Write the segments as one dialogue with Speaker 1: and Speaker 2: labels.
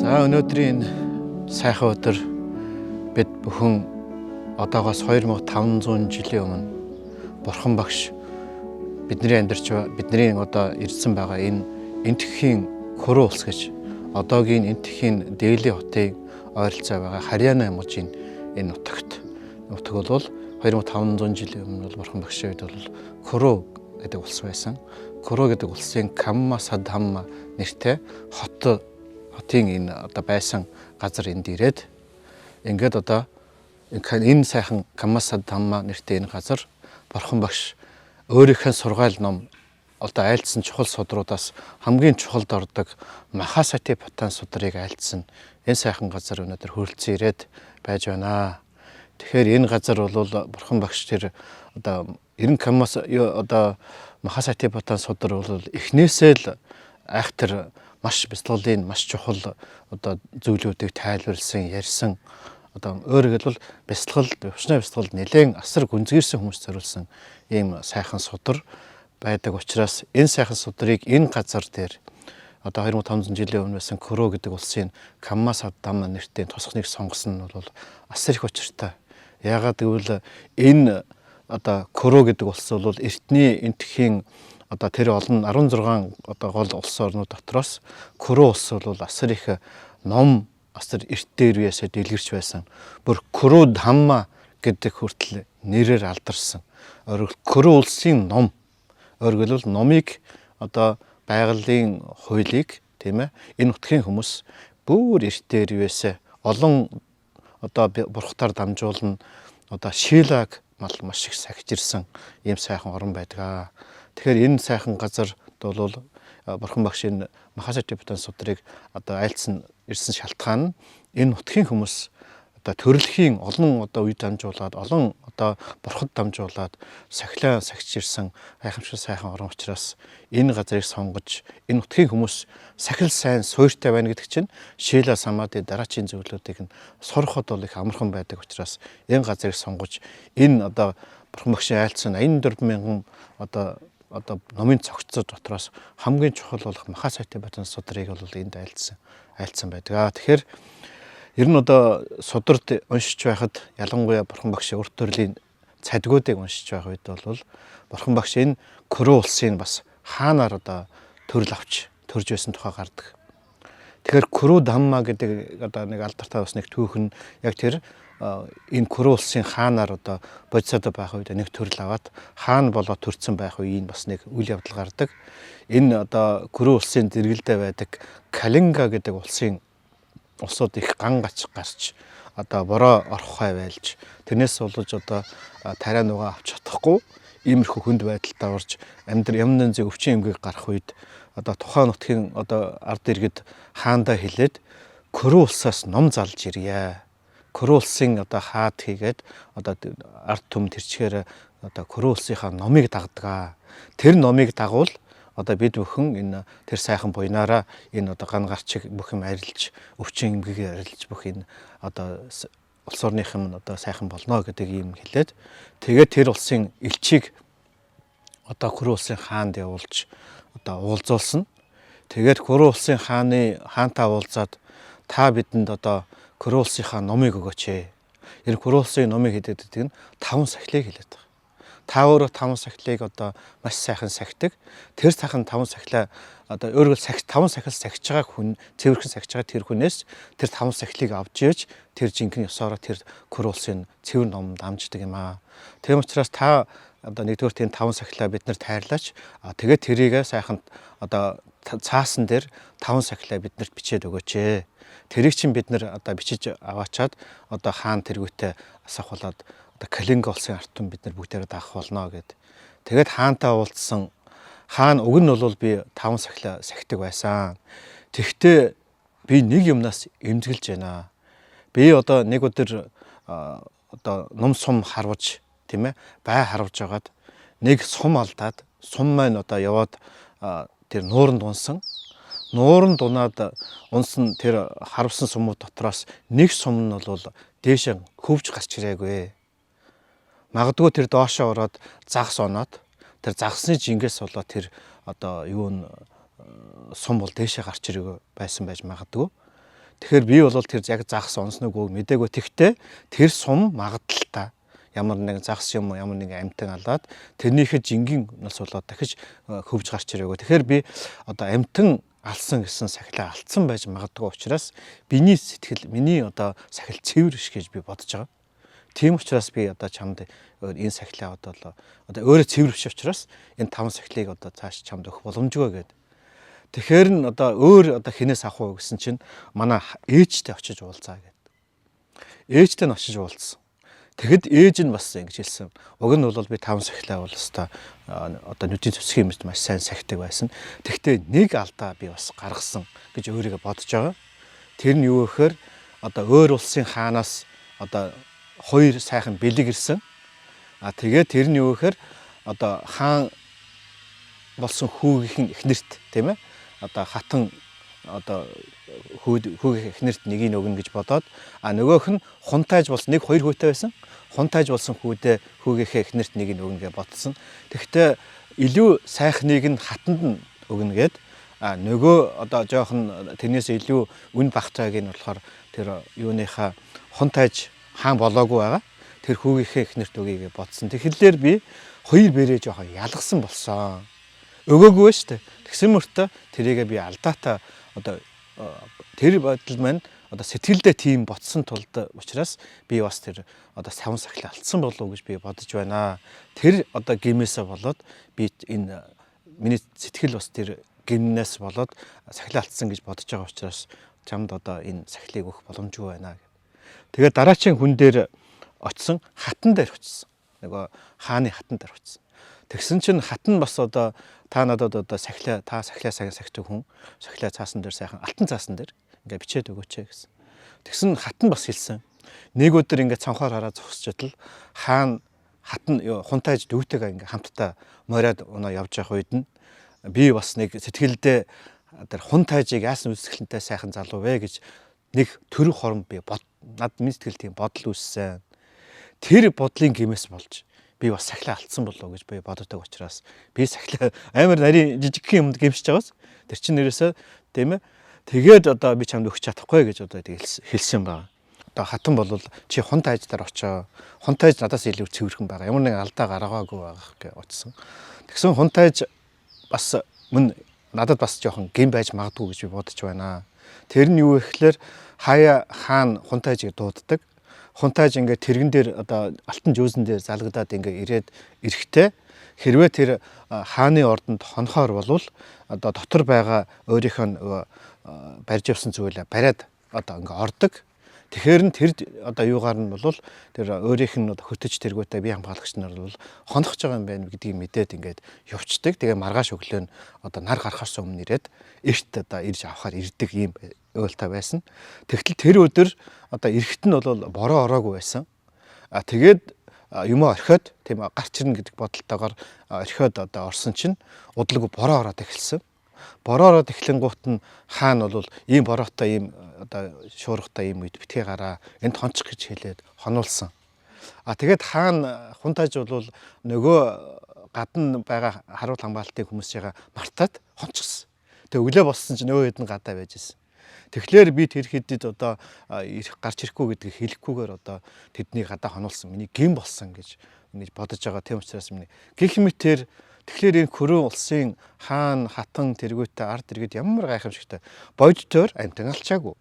Speaker 1: За, өнөөдрийн энэ сайхан өдөр бид бүхэн одоогоос 2500 жилийн өмнө Бурхан багш бидний амьдарч, бидний одоо ирсэн байгаа энэ Энэтхэгийн Куру улс гэж одоогийн Энэтхэгийн Дели хотын ойролцоо байгаа Харьяна аймгийн энэ нутагт, нутаг бол 2500 жилийн өмнө бол Бурхан багшийн үед бол Куру гэдэг улс байсан. Куру гэдэг улсын Камма Садхамма нэртэй хотын энэ одоо байсан газар энд ирээд, ингээд одоо энэ сайхан Камма Садхамма нэртэй энэ газар Бурхан багш өөрийнхөө сургаал ном одоо айлдсан чухал судруудаас хамгийн чухалд ордог Махасатипаттан судрыг айлдсан энэ сайхан газар өнөөдөр хүрэлцэн ирээд байж байна. Тэгэхээр энэ газар бол Бурхан багш тэр одоо 90 Каммас одоо Махасатипаттан судар бол эхнээсээ л айхтар маш бясалгалын маш чухал одоо зүйлүүдийг тайлбарлсан, ярьсан, одоо өөрөөр хэлбэл бясалгал, випашна бясалгал нэлээд асар гүнзгийрсэн хүмүүс зориулсан ийм сайхан судар байдаг учраас энэ сайхан судрыг энэ газар дээр одоо 2500 жилийн өмнө байсан Куру гэдэг улсын Камма Саддама нэртэй тусганыг сонгосон нь бол асар их учиртай. Яагаад гэвэл энэ одоо Куру гэдэг улс бол эртний Энэтхэгийн одоо тэр олон 16 одоо гол улс орнууд дотроос Куру улс бол асар их ном, асар эрт дээр үеэсээ дэлгэрч байсан. Бүр Куру Дhamма гэдэг хүртэл нэрээр алдарсан. Өөрөөр Куру улсын ном. Өөрөөр хэлбэл номыг, одоо байгалийн хуулийг, тийм ээ, энэ нутгийн хүмүүс бүр эрт дээр үеэсээ олон одоо бурхтаар дамжуулна, одоо Шилаг мал маш их сахижирсан ийм сайхан орн байдаг. Тэгэхээр энэ сайхан газар бол Бурхан багш энэ Махасатипаттан судрыг одоо айлдсан ирсэн шалтгаан нь энэ нутгийн хүмүүс одоо төрөлхийн олон одоо үе дамжуулаад, олон одоо бурхад дамжуулаад сахилаа сахиж ирсэн гайхамшиг сайхан орон учраас энэ газрыг сонгож, энэ нутгийн хүмүүс сахил сайн суйртай байна гэдэг чинь Шила самади дараачийн зөвлөлүүдийг нь сурахад бол их амархан байдаг учраас энэ газрыг сонгож, энэ одоо Бурхан багшийн айлдсан 84 мянган одоо номын цогцоо дотроос хамгийн чухал болох Махасатипаттан судрыг бол энд айлдсан байдаг. Тэгэхээр ер нь одоо сударт уншиж байхад, ялангуяа Бурхан багшийн урт төрлийн цадгуудыг уншиж байх үед бол Бурхан багш энэ Куру улсын бас хаанаар одоо төрөл авч төрж байсан тухай гардаг. Тэгэхээр Куру Дhamма гэдэг одоо нэг алдартай бас нэг түүх нь яг тэр энэ Куру улсын хаанаар одоо бодисадва байх үед нэг төрөл аваад хаан болоо төрсөн байх үеийн бас нэг үйл явдал гардаг. Энэ одоо Куру улсын зэрэгэлдээ байдаг Калинга гэдэг улсын улсууд их ган гач гарч, одоо бороо орох хай байлж, тэрнээс болж одоо тариа нугаа авч чадахгүй иймэрхүү хүнд байдалтай орж амьдр юм янзын өвчин эмгэг гарах үед одоо тухайн нутгийн одоо ард иргэд хаандаа хэлээд Куру улсаас ном залж ирье. Куру улсын одоо хаад хийгээд одоо ард түмэн тэрчгээр одоо Куру улсынхаа номыг дагдаг. Тэр номыг дагуул одоо бид бүхэн энэ тэр сайхан буйнаараа энэ одоо ган гарчиг бүх юм арилж, өвчин эмгэгийг арилж, бүх энэ одоо улс орных юм одоо сайхан болно гэдэг юм хэлээд, тэгээд тэр улсын элчийг одоо Куру улсын хаанд явуулж одоо уулзуулсан. Тэгээд Куру улсын хааны хаантаа уулзаад, та бидэнд одоо Куру улсынхаа номыг өгөөч ээ. Энэ Куру улсын номыг хэлээд байдаг нь таван сахилыг хэлээд байгаа. Та өөрөө таван сахилыг одоо маш сайхан сахидаг. Тэр сайхан таван сахилаа одоо өөрөөр сахи, таван сахил сахиж байгаа хүн, цэвэрхэн сахиж байгаа тэр хүнээс тэр таван сахилыг авч ээж тэр жинхэнэ ёсоороо тэр Куру улсын цэвэр ном дамждаг юм аа. Тийм учраас та одоо нэгдүгээр тийм таван сахилаа бид нар тайрлаач. А тэгээд тэрийгээ сайхан одоо цаасан дээр таван сахилаа бид нарт бичээд өгөөч ээ. Тэрийг чинь бид нар одоо бичиж аваачаад одоо хаан тэргүүтээ асахуулаад одоо Калинга улсын ард түмэн бид нар бүгдээрээ даах болно гэд. Тэгээд хаантай уулзсан. Хаан уг нь бол би таван сахилаа сахидаг байсан. Тэгэхдээ би нэг юмнаас эмзэгэлж байна. Би одоо нэг өдөр одоо нум сум харваж, тийм ээ, бай харваж байгаад нэг сум алдаад, сум маань одоо яваад тэр нууранд унсан. Нууранд унаад унсан тэр харвсан сумууд дотроос нэг сум нь бол дээшээ хөвж гарч ирээгүй. Магадгүй тэр доошоо ороод загас оноод тэр загасны жингээс болоод тэр одоо юу н сум бол дээшээ гарч ирээгүй байсан байж магадгүй. Тэгэхээр би бол тэр яг загас онсон үгүй мдээгүй. Тэгтээ тэр сум магадлалтай ямар нэгэн загас юм ямар нэгэн амьтан алаад тэрнийхээ жингийн нас болоод дахиж хөвж гарч ирээгүй. Тэгэхээр би одоо амьтан алсан гэсэн сахилаа алдсан байж магадгүй учраас биний сэтгэл миний одоо сахил цэвэр биш гэж би бодож байгаа. Тийм учраас би одоо чамд энэ сахилаа одоо өөрөө цэвэр биш учраас энэ 5 сахилыг одоо цааш чамд өгөх боломжгүй гэдэг. Тэгэхээр н одоо өөр одоо хинээс авах уу гэсэн чинь манай ээжтэй очиж уулзаа гэд. Ээжтэй нь очиж уулзсан. Тэгэхэд ээж нь бас ингэж хэлсэн. Уг нь бол би 5 сахилаа бол өстой одоо нүдийн цэцгийн юмд маш сайн сахидаг байсан. Тэгэхдээ нэг алдаа би бас гаргасан гэж өөрийгөө бодож байгаа. Тэр нь юу гэхээр одоо өөр улсын хаанаас одоо 2 сайхан бэлэг ирсэн. А тэгээд тэр нь юу гэхээр одоо хаан болсон хүүгийнхэн эхнэрт тийм ээ одоо хатан одоо хүүгийнх эхнэрт нэгийг өгнө гэж бодоод а нөгөөх нь хунтайж болсон нэг хоёр хүүтэй байсан. Хунтайж болсон хүүдээ хүүгийнхээ эхнэрт нэгийг өгнө гэж бодсон. Тэгэхдээ илүү сайхныг нь хатанд нь өгнө гэд а нөгөө одоо жоохон тэрнээс илүү үн багтайг нь болохоор тэр юуныхаа хунтайж хаан болоогүй байгаа. Тэр хүүгийнхээ эхнэрт өгье гэж бодсон. Тэгэхээр би хоёр бэрээ жоохон ялгсан болсон. Өгөөгүй шүү дээ. Тэгсэн мөртөө тэрийгээ би алдаатай одоо тэр бодол маань одоо сэтгэлдээ тийм ботсон тулд учраас би бас тэр одоо савн сахил алдсан болов уу гэж би бодож байна. Тэр одоо гимээсээ болоод би энэ миний сэтгэл бас тэр гимнээс болоод сахилаа алдсан гэж бодож байгаа учраас чамд одоо энэ сахилыг өгөх боломжгүй байна гэд. Тэгээд дараачийн хүн дээр очисон, хатан дээр очисон. Нөгөө хааны хатан дээр очисон. Тэгсэн чинь хатан бас одоо та надад одоо сахилаа та сахилаа сайн сахидаг хүн сахилаа цаасан дээр сайхан алтан цаасан дээр ингээ бичээд өгөөч гэсэн. Тэгсэн хатан бас хэлсэн. Нэг өдөр ингээ цонхоор хараа зогсож хаан хатан хунтайж дүүтэйгээ ингээ хамтдаа мориад унаа явж явах үед нь би бас нэг сэтгэлдээ тэр хунтайжийг яасан үзэсгэлэнтэй сайхан залуу вэ гэж нэг төрөх хором би над минь сэтгэл тийм бодол үүссэн. Тэр бодлын гимээс болж би бас сахилаа алдсан болов уу гэж би боддог учраас би сахилаа амар нарийн жижигхэн юмд гимшиж байгаас тэр чинь нэрээсээ тийм ээ. Тэгээд одоо би чамд өгч чадахгүй гэж одоо хэлсэн байгаа. Одоо хатан бол чи хунтайж дээр очоо. Хунтайж надаас илүү цэвэрхэн байгаа. Ямар нэгэн алдаа гаргаагүй байх гэж очсон. Тэгсэн хунтайж бас мөн надад бас жоохон гин байж магадгүй гэж би бодож байна. Тэр нь юу вэ гэхээр хаяа хаан хунтайжийг дууддаг. Хунтайж ингээд тэрэгэн дээр одоо алтан жөөсөн дээр залгадаад ингээд ирээд ирэхдээ хэрвээ тэр хааны ордонд хонхоор болвол одоо дотор байгаа өөрийнх нь барьж явсан зүйлээ бариад одоо ингээд ордог. Тэгэхээр нь тэр одоо юугаар нь бол тэр өөрийнх нь одоо хөтөч тэргүүтэй бие хамгаалагч нар бол хонхож байгаа юм байна гэдгийг мэдээд ингээд явцдаг. Тэгээ маргааш өглөө нь одоо нар гарахаас өмнө ирээд эрт одоо ирж авахар ирдэг ийм ойлтой байсан. Тэгтэл тэр өдөр одоо эрэхт нь бол бороо ороогүй байсан. А тэгээд юмаа орхиод тийм гарч ирнэ гэдэг бодолтойгоор орхиод одоо орсон чинь удалгүй бороо ороод эхэлсэн. Бороо ороод эхлэнгуут нь хаан бол ийм бороотой ийм одоо шуургатай ийм үед битгий гараа энд хончих гэж хэлээд хонуулсан. А тэгээд хаан хунтайж бол нөгөө гадна байгаа харуул хамгаалтын хүмүүсийг мартаад хончихсон. Тэгээ өглөө болсон чинь нөгөө хэд нь гадаа байж исэн. Тэгэхээр би тэр хэдэд одоо гарч ирэхгүй гэдгийг хэлэхгүйгээр одоо тэднийг гадаа хонуулсан. Миний гин болсон гэж ингэж бодож байгаа. Тийм учраас миний гих мэтэр тэгэхээр энэ Хөрөө улсын хаан, хатан, тэргүүтээ ард иргэд ямар гайхамшигтай. Бодтоор амтан алчаагүй.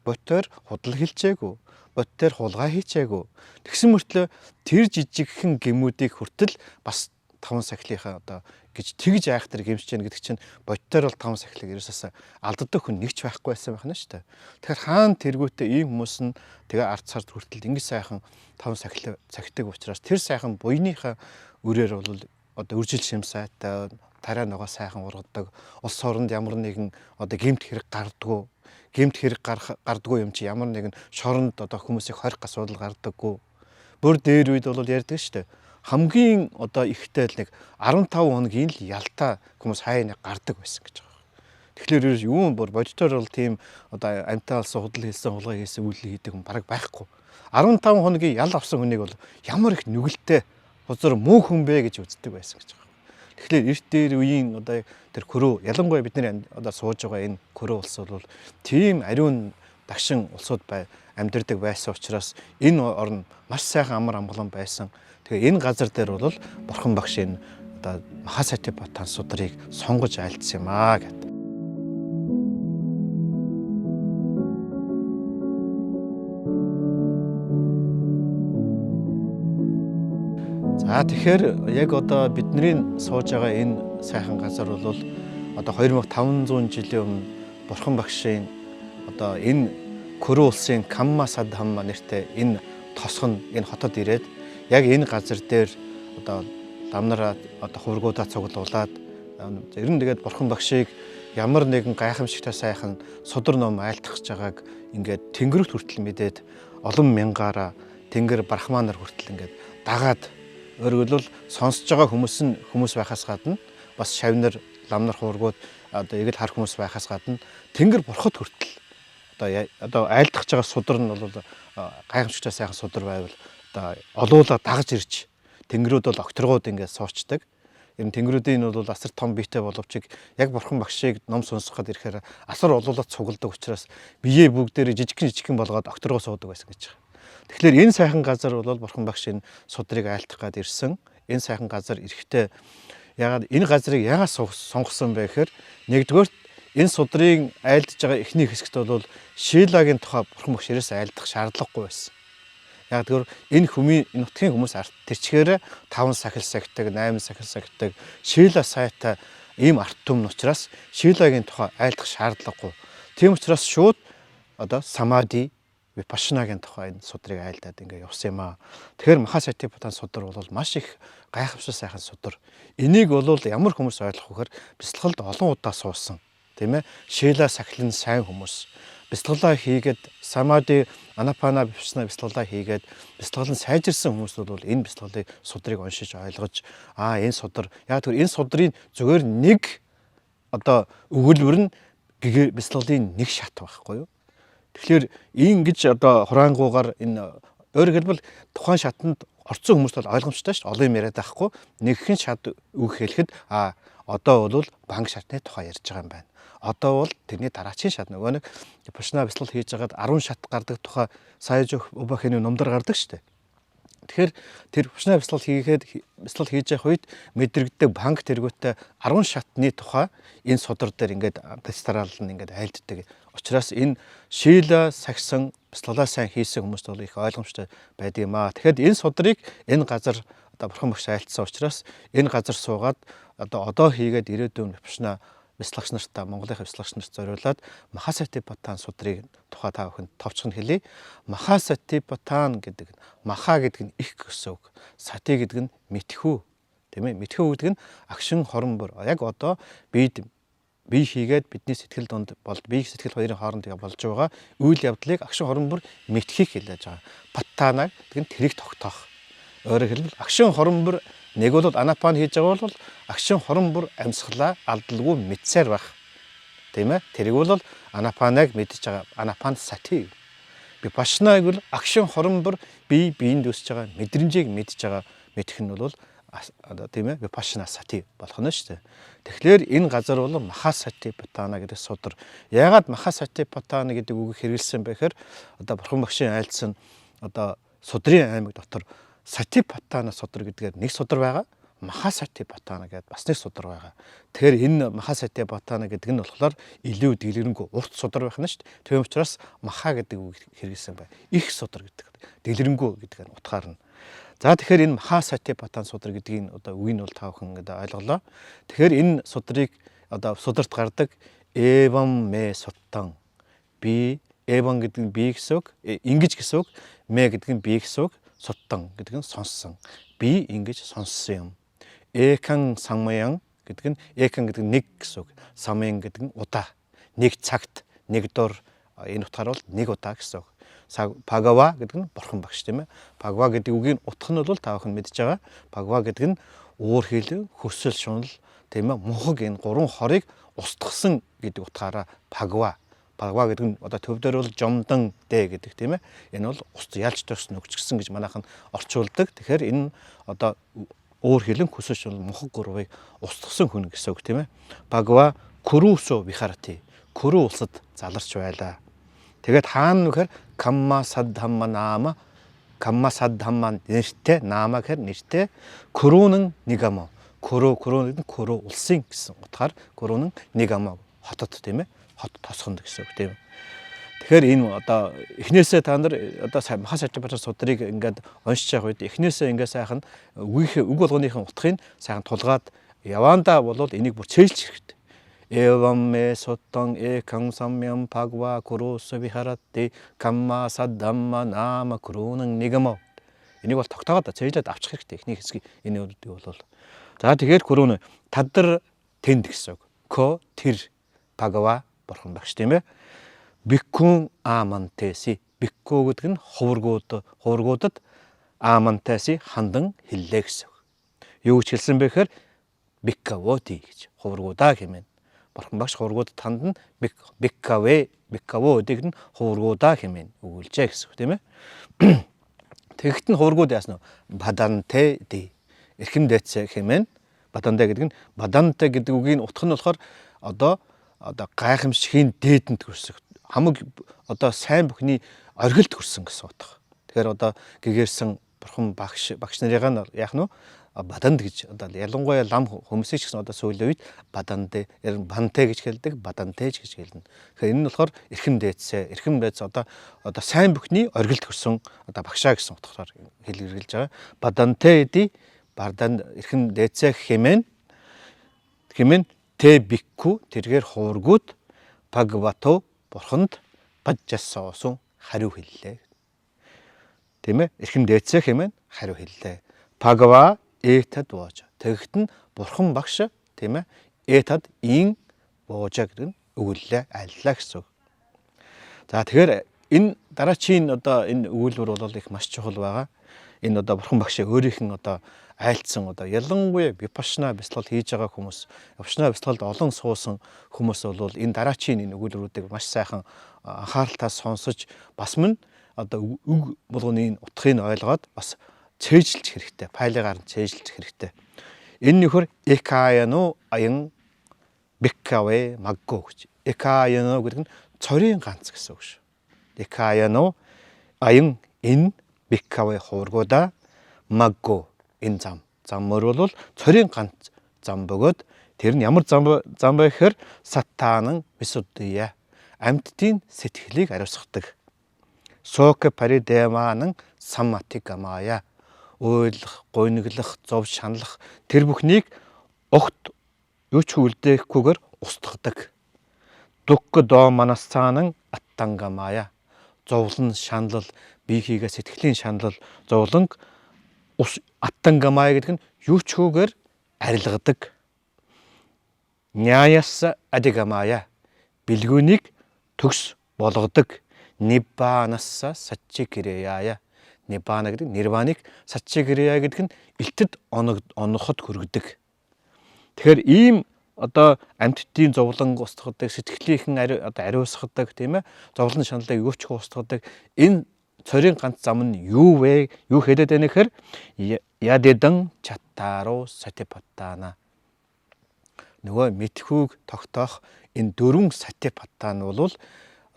Speaker 1: Бодтоор худал хэлчээгүй. Бодтоор хулгай хийчээгүй. Тэгсэн мөртлөө тэр жижигхэн гэмүүдийг хүртэл бас таван сахилынхаа одоо гэж тэгж айхтар гэмшиж яах гэдэг чинь бодтоор бол таван сахилыг ерөөсөөс алддаг хүн нэг ч байхгүй байсан байх нь шүү дээ. Тэгэхээр хаан тэргүүтээ ийм хүмүүс нь тэгээ ард сард хүртэл ингэж сайхан таван сахил цагтаг учраас тэр сайхан буйныхаа үрээр бол одоо үржил шим сайтай тариа ногоо сайхан ургадаг, улс оронд ямар нэгэн одоо гэмт хэрэг гардггүй, гэмт хэрэг гардггүй юм чи ямар нэгэн шоронд одоо хүмүүсийг хорих асуудал гардаггүй. Бүр дээр үед бол ярьдаг шүү дээ. Хамгийн одоо ихтэй л нэг 15 хоногийн л ялтаа хүмүүс хаяа нэг гардаг байсан гэж байгаа. Тэгэхээр ерөөс юу бүр бодитоор бол тийм одоо амтаа алсан, худал хийсэн, хулгай хийсэн, үйлдэл хийдэг хүн бараг байхгүй. 15 хоногийн ял авсан хүнийг бол ямар их нүгэлтэй хузар муу хүн бэ гэж үздэг байсан гэж байгаа. Тэгэхээр эрт дээр үеийн одоо тэр хөрөө ялангуяа бид нар одоо сууж байгаа энэ хөрөө улс бол тийм ариун дагшин улсууд бай амьдардаг байсан учраас энэ орн маш сайхан амар амгалан байсан. Тэгээ энэ газар дээр бол Бурхан багш энэ одоо Махасатипаттан судрыг сонгож айлдсан юм аа гэд. За тэгэхээр яг одоо бидний сууж байгаа энэ сайхан газар бол одоо 2500 жилийн өмнө Бурхан багшийн одоо энэ Куру улсын Камма Садхамма нэртэй энэ тосгон энэ хотод ирээд яг энэ газар дээр одоо ламнараа одоо хуврагуудаа цуглуулад ер нь тэгээд Бурхан багшийг ямар нэгэн гайхамшигтай сайхан судар ном айлтгах гэж байгааг ингээд тэнгэрт хүртэл мэдээд олон мянгаараа тэнгэр брахманаар хүртэл ингээд дагаад өөрөөр хэлбэл сонсож байгаа хүмүүс нь хүмүүс байхаас гадна бас шавнар ламнар хуврагууд одоо эгэл хар хүмүүс байхаас гадна тэнгэр бурхад хүртэл одоо айлдах байгаа судар нь бол гайхамшигтай сайхан судар байвал одоо олуула дагаж ирж тэнгэрүүд бол окторгууд ингээд суучдаг. Ер нь тэнгэрүүдийн нь бол асар том биетэй боловч яг бурхан багшийг ном сонсох гээд ирэхээр асар олуулаад цугладаг учраас биеэ бүгдээрээ жижигхэн жижигхэн болгоод окторгоо суудаг байсан гэж байгаа. Тэгэхээр энэ сайхан газар бол бурхан багш энэ судрыг айлтгах гээд ирсэн. Энэ сайхан газар эрэхтэй ягаад энэ газрыг ягаад сонгосон бэ гэхээр нэгдүгээрт энэ судрын айлдж байгаа эхний хэсэгт бол Шилагийн тухай бурхан багш ерөөс айлдах шаардлагагүй байсан. Яг тэгэхээр энэ хүмүүний энэ нутгийн хүмүүс арт тэрчгээр 5 сахил сахидаг, 8 сахил сахидаг, Шила сайтай ийм арт түмэн учраас Шилагийн тухай айлдах шаардлагагүй. Тийм учраас шууд одоо самади випашнагийн тухай энэ судрыг айлдаад ингээ явсан юм аа. Тэгэхээр Махасатипаттан судар бол маш их гайхамшиг сайхан судар. Энийг бол ямар хүмүүс ойлгох вэхээр бяцлагалд олон удаа суусан. Тийм ээ. Шила сахилан сайн хүмүүс. Бяцлаглаа хийгээд самади анапана випашна бяцлаглаа хийгээд бяцлагал нь сайжирсан хүмүүс бол энэ бяцлаглыг судрыг уншиж ойлгож аа энэ судар яг тэр энэ судрын зүгээр нэг одоо өгүүлбэр нь бяцлаглалын нэг шат байхгүй юу? Тэгэхээр ингэж одоо хураангуугаар энэ өөрөөр хэлбэл тухайн шатанд орцсон хүмүүст бол ойлгомжтой шүү дээ. Олон юм яриад байхгүй. Нэгхэн шат үг хэлэхэд а одоо бол банк шатны тухай ярьж байгаа юм байна. Одоо бол тэрний дараачийн шат нөгөө нэг пушна бяцлал хийж байгаад 10 шат гардаг тухай Саяж Убахины номдор гардаг шүү дээ. Тэгэхээр тэр пушна бяцлал хийгээд бяцлал хийж явах үед мэдрэгддэг банк тэргүүтээ 10 шатны тухай энэ судар дээр ингээд тестраал нь ингээд айлддаг. Учраас энэ шийла сагсан бяцлаглаа сайн хийсэн хүмүүст бол их ойлгомжтой байдаг юм аа. Тэгэхээр энэ судрыг энэ газар одоо бурхан багш айлтсан учраас энэ газар суугаад одоо хийгээд ирээдүйн пушна бяцлагч нартаа Монголын бяцлагч нарт зориулаад Махасатипаттан судрыг тухай та бүхэнд товчхон хэлье. Махасатипаттан гэдэг нь маха гэдэг нь их гэсэн үг. Сати гэдэг нь мэдхүү. Тийм ээ. Мэдхүү гэдэг нь агшин хорон бүр. Яг одоо бид бие хийгээд бидний сэтгэл дунд бол бие сэтгэл хоёрын хооронд болж байгаа үйл явдлыг агшин хорон бүр мэдхийг хэлж байгаа. Паттана гэдэг нь тэрийг тогтоох. Өөрөөр хэлбэл агшин хорон бүр нэг бол анапан хийж байгаа бол агшин хорон бүр амьсгалаа алдалгүй мэдсээр байх. Тийм ээ. Тэрийг бол анапанаг мэдж байгаа. Анапан сати. Випашнаг бол агшин хорон бүр бие биеинд өсөж байгаа мэдрэмжийг мэдж байгаа мэдэх нь бол одоо тийм ээ випашна сати болох нь шүү дээ. Тэгэхээр энэ газар бол Махасатипаттана гэдэг судар. Яагаад Махасатипаттана гэдэг үгийг хэрэглэсэн бэ гэхээр одоо бурхан багшийн айлдсан одоо судрын аймаг дотор Сатипаттана судар гэдгээр нэг судар байгаа. Махасатипаттана гэдэг бас нэг судар байгаа. Тэгэхээр энэ Махасатипаттана гэдэг нь болохоор илүү дэлгэрэнгүй урт судар байх нь шүү дээ. Тийм учраас маха гэдэг үг хэрэглэсэн байна. Их судар гэдэг. Дэлгэрэнгүй гэдэг нь утгаар нь. За тэгэхээр энэ Махасатипаттан судар гэдгийг одоо үгийг нь бол та бүхэн ингээд ойлголоо. Тэгэхээр энэ судрыг одоо сударт гардаг Эвам ме суттан би эван гэдэг нь би гэсэн үг, ингэж гэсэн үг, мэ гэдэг нь би гэсэн үг, суттан гэдэг нь сонссон. Би ингэж сонссон юм. Экан самаян гэдэг нь экан гэдэг нь нэг гэсэн үг. Самаян гэдэг нь удаа. Нэг цагт, нэг дур энэ утгаар бол нэг удаа гэсэн үг. Пагава гэдэг нь бурхан багш тийм ээ. Пагава гэдэг үгийн утга нь бол та бүхэн мэдж байгаа. Пагава гэдэг нь уур хилэн, хөсөл шунал тийм ээ мунхаг энэ гурван хорыг устгасан гэдэг утгаараа пагва. Пагва гэдэг нь одоо төв дээр бол жомдан дэ гэдэг тийм ээ. Энэ бол ус ялж төс нөгчгсөн гэж манайхан орчуулдаг. Тэгэхээр энэ одоо уур хилэн, хөсөл шунал, мунхаг гурвыг устгасан хүн гэсэн үг тийм ээ. Пагва Курусо вихарати. Куру улсад заларч байлаа. Тэгээд хаана нөхөр камма саддhamma наама камма саддhamma нэртэй, наама гэхээр нэртэй, курунан нигамо. Куру куру гэдэг нь куру улсын гэсэн утгаар курунан нигамо хотод, тийм ээ. Хот тосгонд гэсэн үг, тийм ээ. Тэгэхээр энэ одоо эхнээсээ та нар одоо Маха Сатипаттана судрыг ингээд уншиж явах үед эхнээсээ ингээд сайхан үгийнхээ үг болгоныхын утгыг сайхан тулгаад яваандаа болвол энийг бүр цээжилж хэрэгтэй. Эвам ме соттон экан самьям пагва курус вихарати камма саддамма нама курунан нигамо. Энийг бол тогтоогоод цээжлээд авчих хэрэгтэй. Эхний хэсгийг энэ бол. За тэгэхээр курун тадар тэнд гэсэн үг. Ко тэр, пагва бурхан багш, тийм ээ. Биккун амантеси. Бикку гэдэг нь хуврагууд, хуврагуудад амантеси хандан хэллээ гэсэн үг. Юу гэж хэлсэн бэ гэхээр биккавоти гэж хуврагуудаа хэмээн. Бурхан багш хуврагуудад хандан биккавэ биккаво гэдэг нь хуврагуудаа хэмээн өгүүлжээ гэсэн үг, тийм ээ. Тэгэхэд нь хуврагууд яасан вэ? Баданте ди. Эрхэм дээдсээ хэмээн. Баданте гэдэг нь баданте гэдэг үгийн утга нь болохоор одоо гайхамшигын дээдэнд хүрсэн, хамаг одоо сайн бүхний оргилд хүрсэн гэсэн утга. Тэгэхээр одоо гэгэрсэн бурхан багш багш нарыг нь яах нь баданд гэж одоо ялангуяа лам хүмүүсийг ч гэсэн одоо сүүлийн үед баданте, банте гэж хэлдэг, баданте гэж хэлнэ. Тэгэхээр энэ нь болохоор эрхэм дээдсээ, эрхэм дээдс одоо сайн бүхний оргилд хүрсэн одоо багшаа гэсэн утгаар хэлэргэлж байгаа. Баданте эди бардан эрхэм дээдсээ хэмээн хэмээн тэ бикку тэргээр хуврагууд пагвато бурханд бажжасоосон хариу хэллээ. Тийм ээ? Эрхэм дээдсээ хэмээн хариу хэллээ. Пагва этад воожа. Тэгэхэд нь бурхан багш, тийм ээ? Этад ин воожа гэдэг нь өгүүллээ, айллаа гэсэн үг. За тэгэхээр энэ дараачийн одоо энэ өгүүлбэр бол их маш чухал байгаа. Энэ одоо бурхан багшийн өөрийнх нь одоо айлцсан одоо ялангуяа випашна бясалгал хийж байгаа хүмүүс, випашна бясалгалд олон суусан хүмүүс бол энэ дараачийн энэ өгүүлбэрүүдийг маш сайхан анхааралтай сонсож бас мөн одоо үг болгоны энэ утгыг ойлгоод бас цээжилж хэрэгтэй. Палигаар нь цээжилж хэрэгтэй. Энэ нөхөр экаяно аян биккавэ магго гэж. Экаяно гэдэг нь цорын ганц гэсэн үг шүү. Экаяно аян энэ биккавэ хуврагуудаа магго энэ зам. Зам мөр бол цорын ганц зам бөгөөд тэр нь ямар зам зам бэ гэхээр сатанан висуддия амьтдын сэтгэлийг ариусгадаг. Сока паридеманан самматикамая уйлах, гуниглах, зов шаналх тэр бүхнийг огт юу ч үлдээхгүйгээр устгадаг. Дукка до манасцаанан аттангамая зовлон шаналл, бие хийгээ сэтгэлийн шаналл, зовлонг аттангамая гэдэг нь юу ч хүүгээр арилгадаг. Няяс адигамая бэлгүүнийг төгс болгодог. Ниббанасса саччи кирияя. Ниббана гэдэг нирваныг саччи кирия гэдэг нь элтэд оноход хүргэдэг. Тэгэхээр ийм одоо амьтдын зовлон устгадаг, сэтгэлийнхэн одоо ариусгадаг, тийм ээ, зовлон шаналлыг юу ч устгадаг энэ цорын ганц зам нь юу вэ? Юу хэлээд байна гэхээр ядедан чаттару сатипаттана. Нөгөө мэдхүүг тогтоох энэ дөрвөн сатипаттана бол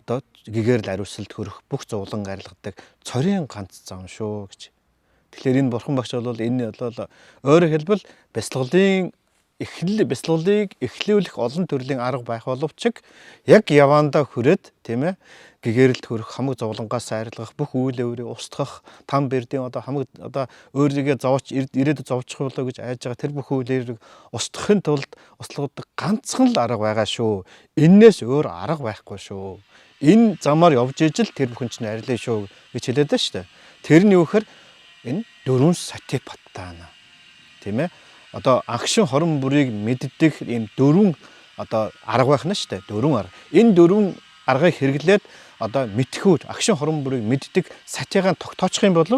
Speaker 1: одоо гэгэрэл ариусалд хүрэх бүх зовлон арилгадаг цорын ганц зам шүү гэж. Тэгэхээр энэ бурхан багш бол энэ бол өөрөөр хэлбэл бясалгалын эхлэл бясалгалыг эхлүүлэх олон төрлийн арга байх боловч яг явандаа хүрээд, тийм ээ, гэгэрэлд хүрэх, хамаг зовлонгоос арилгах, бүх үйл өврийг устгах, там бэрдийн одоо хамаг одоо өөрийгөө зовж ирээдүйд зовчих болоо гэж айж байгаа тэр бүх үйл өврийг устгахын тулд услагдах ганцхан л арга байгаа шүү. Эннээс өөр арга байхгүй шүү. Энэ замаар явж ижил тэр бүхэн чинь арилаа шүү гэж хэлээд байна шүү дээ. Тэр нь юу гэхээр энэ дөрвөн сатипаттана. Тийм ээ, одоо ангшин хорон бүрийг мэддэг ийм дөрвөн одоо арга байх нь шүү дээ. Дөрвөн арга. Энэ дөрвөн аргыг хэрэглээд одоо мэдхүү агшин хорон бүрийг мэддэг сатигаан тогтоочих юм бол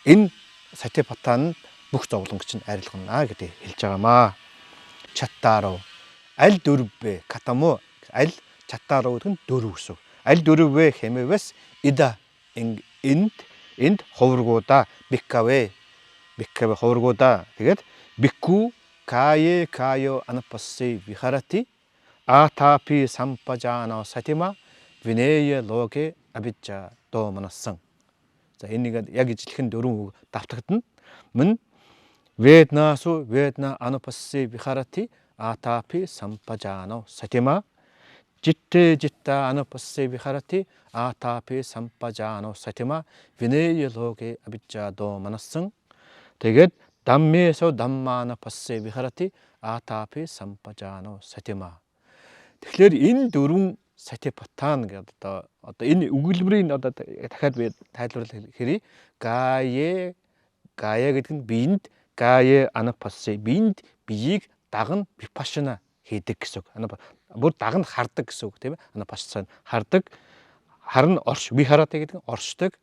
Speaker 1: энэ сатипаттан нь бүх зовлонг чинь арилгана гэдэг хэлж байгаамаа. Чаттаруу аль дөрв бэ? Катамо аль чаттаруу гэдэг нь дөрв гэсэн. Аль дөрв вэ хэмээвэс ида энд энд хуврагуудаа биккавэ биккавэ хуврагуудаа тэгээд бикку кае кайо анапасси вихарати атапи сампажана сатима Винея логе абиджа дооманассан. За энэ нэг яг ижилхэн дөрвөн үг давтагдана. Мөн веднасу ведна анупасси вихарати атапи сампажано сатима житте житта анупасси вихарати атапи сампажано сатима винея логе абиджа дооманассан. Тэгээд даммесо дамманапасси вихарати атапи сампажано сатима. Тэгэхээр энэ дөрвөн сатипатан гэдэг одоо энэ өгүүлбэрийг одоо дахиад би тайлбарлах хэрэг гае гая гэдэг нь биеинд гае анапасси биеинд биеийг дагна випашна хийдэг гэсэн үг. Бүр дагна хардаг гэсэн үг, тийм ээ. Анапассан хардаг, харна орш вихарати гэдэг нь оршдог,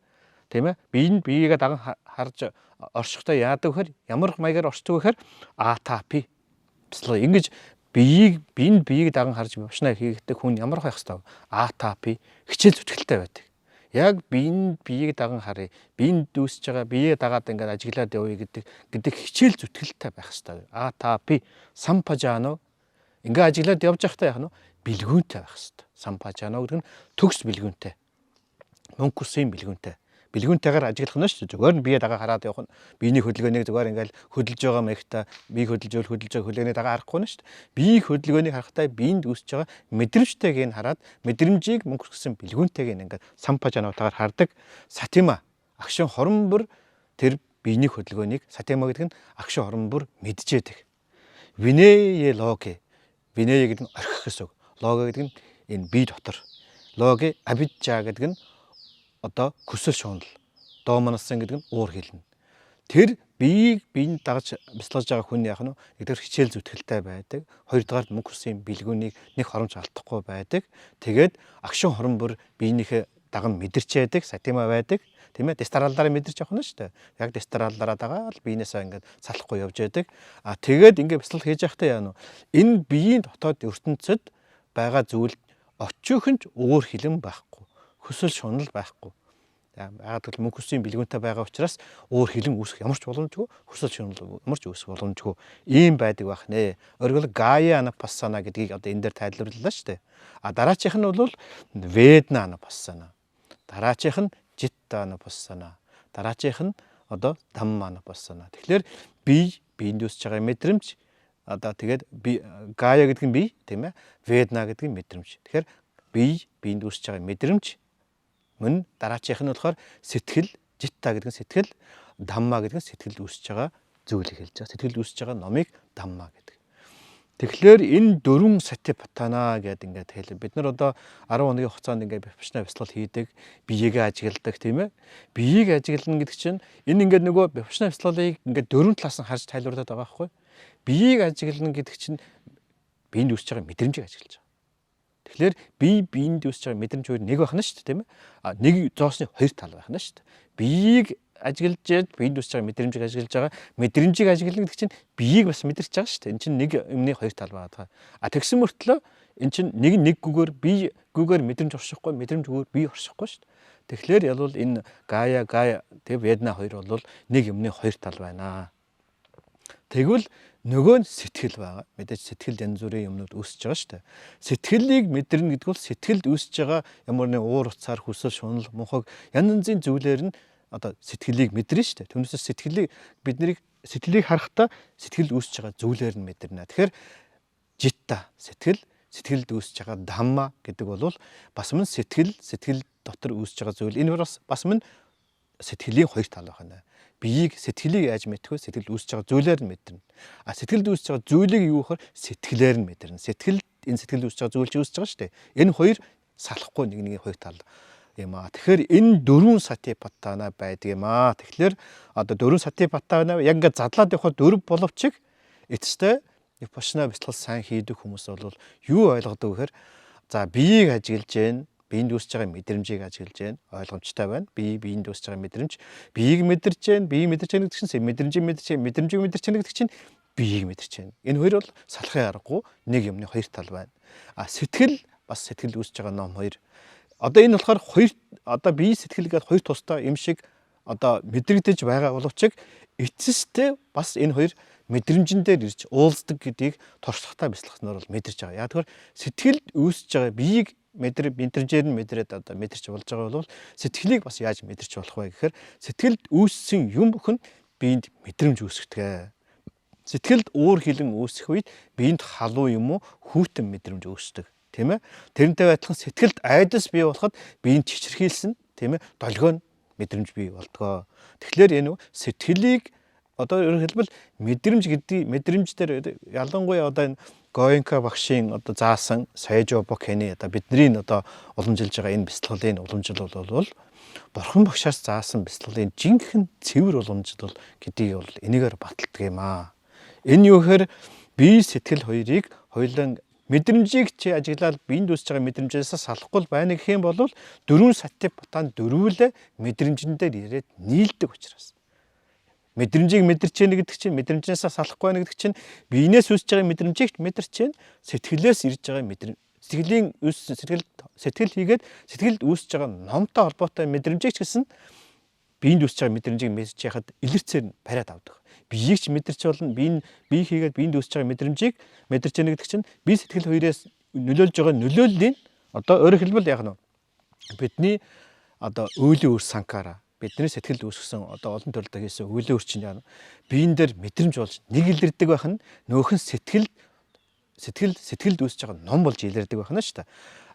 Speaker 1: тийм ээ. Биеинд биеийгээ даган харж оршихдоо яадаг вэхээр ямар маягаар оршдог вэхээр атапи бяцлал ингэж биеийг биеинд биеийг даган харж випашна хийгдэг хүн ямар байх хэвээр атапи хичээл зүтгэлтэй байдаг. Яг биеинд биеийг даган харъя. Биеинд үүсэж байгаа биеэ дагаад ингээд ажиглаад явъя гэдэг хичээл зүтгэлтэй байх хэвээр. Атапи сампажано ингээ ажиглаад явж байхдаа яах нь бэлгүүнтэй байх хэвээр. Сампажано гэдэг нь төгс бэлгүүнтэй. Мөнх хүсийн бэлгүүнтэй. Бэлгүүнтэйгээр ажиглах нь шүү дээ. Зүгээр нь бие дагаа хараад явах нь биений хөдөлгөөнийг зүгээр ингээл хөдөлж байгаа маягта бие хөдөлж байвал хөдөлж байгаа хөдөлгөөнийг дагаа харахгүй нь шүү дээ. Биеийн хөдөлгөөнийг харахтаа биеинд үүсэж байгаа мэдрэмжтэйг нь хараад мэдрэмжийг мөнх хүссэн бэлгүүнтэйг нь ингээд сампажанотойгоор хардаг. Сатима агшин хорон бүр тэр биений хөдөлгөөнийг сатима гэдэг нь агшин хорон бүр мэджээдэг. Винее логи. Винее гэдэг нь орхих гэсэн үг. Лого гэдэг нь энэ бие дотор. Логи абиджа гэдэг нь одоо хүсэл шунал, дооманасан гэдэг нь уур хилнэ. Тэр биеийг биеинд дагаж бясалгаж байгаа хүн яах нь нэгдүгээр хичээл зүтгэлтэй байдаг. Хоёрдугаар мөнх хүсийн бэлгүүнийг нэг хоромж алдахгүй байдаг. Тэгээд агшин хорон бүр биенийхээ даган мэдэрчээдэг, сатима байдаг. Тийм ээ, дистараллаараа мэдэрч явах нь шүү дээ. Яг дистараллаараа дагаал биенээсээ ингээд салахгүй явж байдаг. А тэгээд ингээд бясалгал хийж байхдаа яа нү? Энэ биеийн дотоод ертөнцид байгаа зүйл очихын ч өөр хилэн байхгүй. Хүсэл шунал байхгүй. Яагаад гэвэл мөнх хүсийн бэлгүүнтэй байгаа учраас өөр хилэн үүсэх ямар ч боломжгүй, хүсэл шунал ямар ч үүсэх боломжгүй ийм байдаг байх нэ. Өөрөөр гая анапассана гэдгийг одоо энэ дээр тайлбарлалаа шүү дээ. А дараачих нь бол ведна анапассана. Дараачих нь житта анапассана. Дараачих нь одоо дамма анапассана. Тэгэхээр бие биеинд үүсэж байгаа мэдрэмж одоо тэгээд би гая гэдэг нь бие, тийм ээ. Ведна гэдэг нь мэдрэмж. Тэгэхээр бие биеинд үүсэж байгаа мэдрэмж мөн дараачих нь болохоор сэтгэл, житта гэдэг нь сэтгэл, дамма гэдэг нь сэтгэл үүсэж байгаа зүйлийг хэлж байгаа. Сэтгэл үүсэж байгаа номыг дамма гэдэг. Тэгэхээр энэ дөрвөн сатипатана гэдэг ингээд хэлээ. Бид нар одоо 10 хоногийн хугацаанд ингээд випашна бясалгал хийдэг, биегээ ажигладаг, тийм ээ. Биеийг ажиглана гэдэг чинь энэ ингээд нөгөө випашна бясалгалыг ингээд дөрвөн талаас нь харж тайлбарлаад байгаа байхгүй. Биеийг ажиглана гэдэг чинь биеинд үүсэж байгаа мэдрэмжийг ажиглаж байгаа. Тэгэхээр бие биеинд үүсэж байгаа мэдрэмж хоёр нэг байх нь шүү дээ, тийм ээ. А нэг зоосны хоёр тал байх нь шүү дээ. Биеийг ажиглаж яд биеинд үүсэж байгаа мэдрэмжийг ажиглаж байгаа. Мэдрэмжийг ажиглана гэдэг чинь биеийг бас мэдэрч байгаа шүү дээ. Энэ чинь нэг юмны хоёр тал байгаа. А тэгсэн мөртлөө энэ чинь нэг нэггүйгээр биегүйгээр мэдрэмж оршихгүй, мэдрэмжгүйгээр бие оршихгүй шүү дээ. Тэгэхээр ялвал энэ гая гая тэг ведна хоёр бол нэг юмны хоёр тал байна. Тэгвэл нөгөө нь сэтгэл байгаа. Мэдээж сэтгэл янз бүрийн юмнууд үүсэж байгаа шүү дээ. Сэтгэлийг мэдэрнэ гэдэг бол сэтгэлд үүсэж байгаа ямар нэгэн уур уцаар, хүсэл, шунал, мунхаг янз янзын зүйлээр нь одоо сэтгэлийг мэдэрнэ шүү дээ. Түүнээс сэтгэлийг бид нарыг сэтгэлийг харахдаа сэтгэлд үүсэж байгаа зүйлээр нь мэдэрнэ. Тэгэхээр житта сэтгэл, сэтгэлд үүсэж байгаа дhamма гэдэг бол бас мөн сэтгэл, сэтгэл дотор үүсэж байгаа зүйл. Энэ бас мөн сэтгэлийн хоёр тал байна. Биеийг сэтгэлийг яаж мэдэх вэ? Сэтгэл үүсэж байгаа зүйлээр нь мэдэрнэ. А сэтгэлд үүсэж байгаа зүйлийг юу гэхээр сэтгэлээр нь мэдэрнэ. Сэтгэл энэ сэтгэлд үүсэж байгаа зүйл чи үүсэж байгаа шүү дээ. Энэ хоёр салахгүй нэг нэгийн хоёр тал юм аа. Тэгэхээр энэ дөрвөн сатипаттана байдаг юм аа. Тэгэхээр одоо дөрвөн сатипаттана яг ингээд задлаад явхад дөрв боловч эцэстээ випашна бясалгал сайн хийдэг хүмүүс бол юу ойлгодог вэ гэхээр за биеийг ажиглаж гэн, биеинд үүсэж байгаа мэдрэмжийг ажиглаж гэн, ойлгомжтой байна. Бие биеинд үүсэж байгаа мэдрэмж, биеийг мэдэрч гэн, биеийг мэдэрч гэн гэдэг чинь мэдрэмжийг мэдэрч гэн, мэдрэмжийг мэдэрч гэн гэдэг чинь биеийг мэдэрч гэн. Энэ хоёр бол салахын аргагүй нэг юмны хоёр тал байна. А сэтгэл бас сэтгэл үүсэж байгаа ном хоёр. Одоо энэ болохоор хоёр одоо бие сэтгэл гэдэг хоёр тусдаа юм шиг одоо мэдрэгдэж байгаа боловч эцэстээ бас энэ хоёр мэдрэмжэн дээр ирж уулздаг гэдгийг туршлагатай бясалгаснаар бол мэдэрч байгаа. Яг тэгэхээр сэтгэлд үүсэж байгаа биеийг мэдрэмжээр нь мэдрээд одоо мэдэрч болж байгаа бол сэтгэлийг бас яаж мэдэрч болох вэ гэхээр сэтгэлд үүссэн юм бүхэн биед мэдрэмж үүсгэдэг. Сэтгэлд уур хилэн үүсэх үед биед халуун юм уу хүйтэн мэдрэмж үүсдэг, тийм ээ. Тэрнтэй адилхан сэтгэлд айдас бий болоход биед чичирхийлсэн, тийм ээ, долгион мэдрэмж бий болдгоо. Тэгэхээр энэ сэтгэлийг одоо өөрөөр хэлбэл мэдрэмж гэдэг мэдрэмж дээр ялангуяа одоо энэ Гоенка багшийн одоо заасан Сайжо Бокены одоо бидний одоо уламжилж байгаа энэ бяцлаглалын уламжлал бол Бурхан багшаас заасан бяцлаглалын жинхэнэ цэвэр уламжлал гэдгийг бол энийгээр баталдаг юм аа. Энэ юу гэхээр бие сэтгэл хоёрыг хоёулан мэдрэмжийг чи ажиглаад биед үүсэж байгаа мэдрэмжээс салахгүй байна гэх юм бол дөрвөн сатипатан дөрвөлээ мэдрэмжэн дээр ирээд нийлдэг учраас мэдрэмжийг мэдэрч яах гэдэг чинь мэдрэмжнээсээ салахгүй байна гэдэг чинь биенээс үүсэж байгаа мэдрэмжийг мэдэрч яах, сэтгэлээс ирж байгаа мэдрэмж, сэтгэлийн үүссэн сэтгэл сэтгэл хийгээд сэтгэлд үүсэж байгаа номтой холбоотой мэдрэмжийг ч гэсэн биеинд үүсэж байгаа мэдрэмжийг мэдэрч яхад илэрцээр нь бариад авдаг. Биеийг ч мэдэрч болно. Бие бие хийгээд биеинд үүсэж байгаа мэдрэмжийг мэдэрч яах гэдэг чинь бие сэтгэл хоёроос нөлөөлж байгаа нөлөөллийн одоо өөрөөр хэлбэл яг нь бидний одоо үйлийн үр санкара бидний сэтгэлд үүсгэсэн одоо олон төрөлд хийсэн үйлийн үр чинь яа биеин дээр мэдрэмж болж нэг илэрдэг байх нь нөөхөн сэтгэл сэтгэл сэтгэлд үүсэж байгаа ном болж илэрдэг байх нь шүү дээ.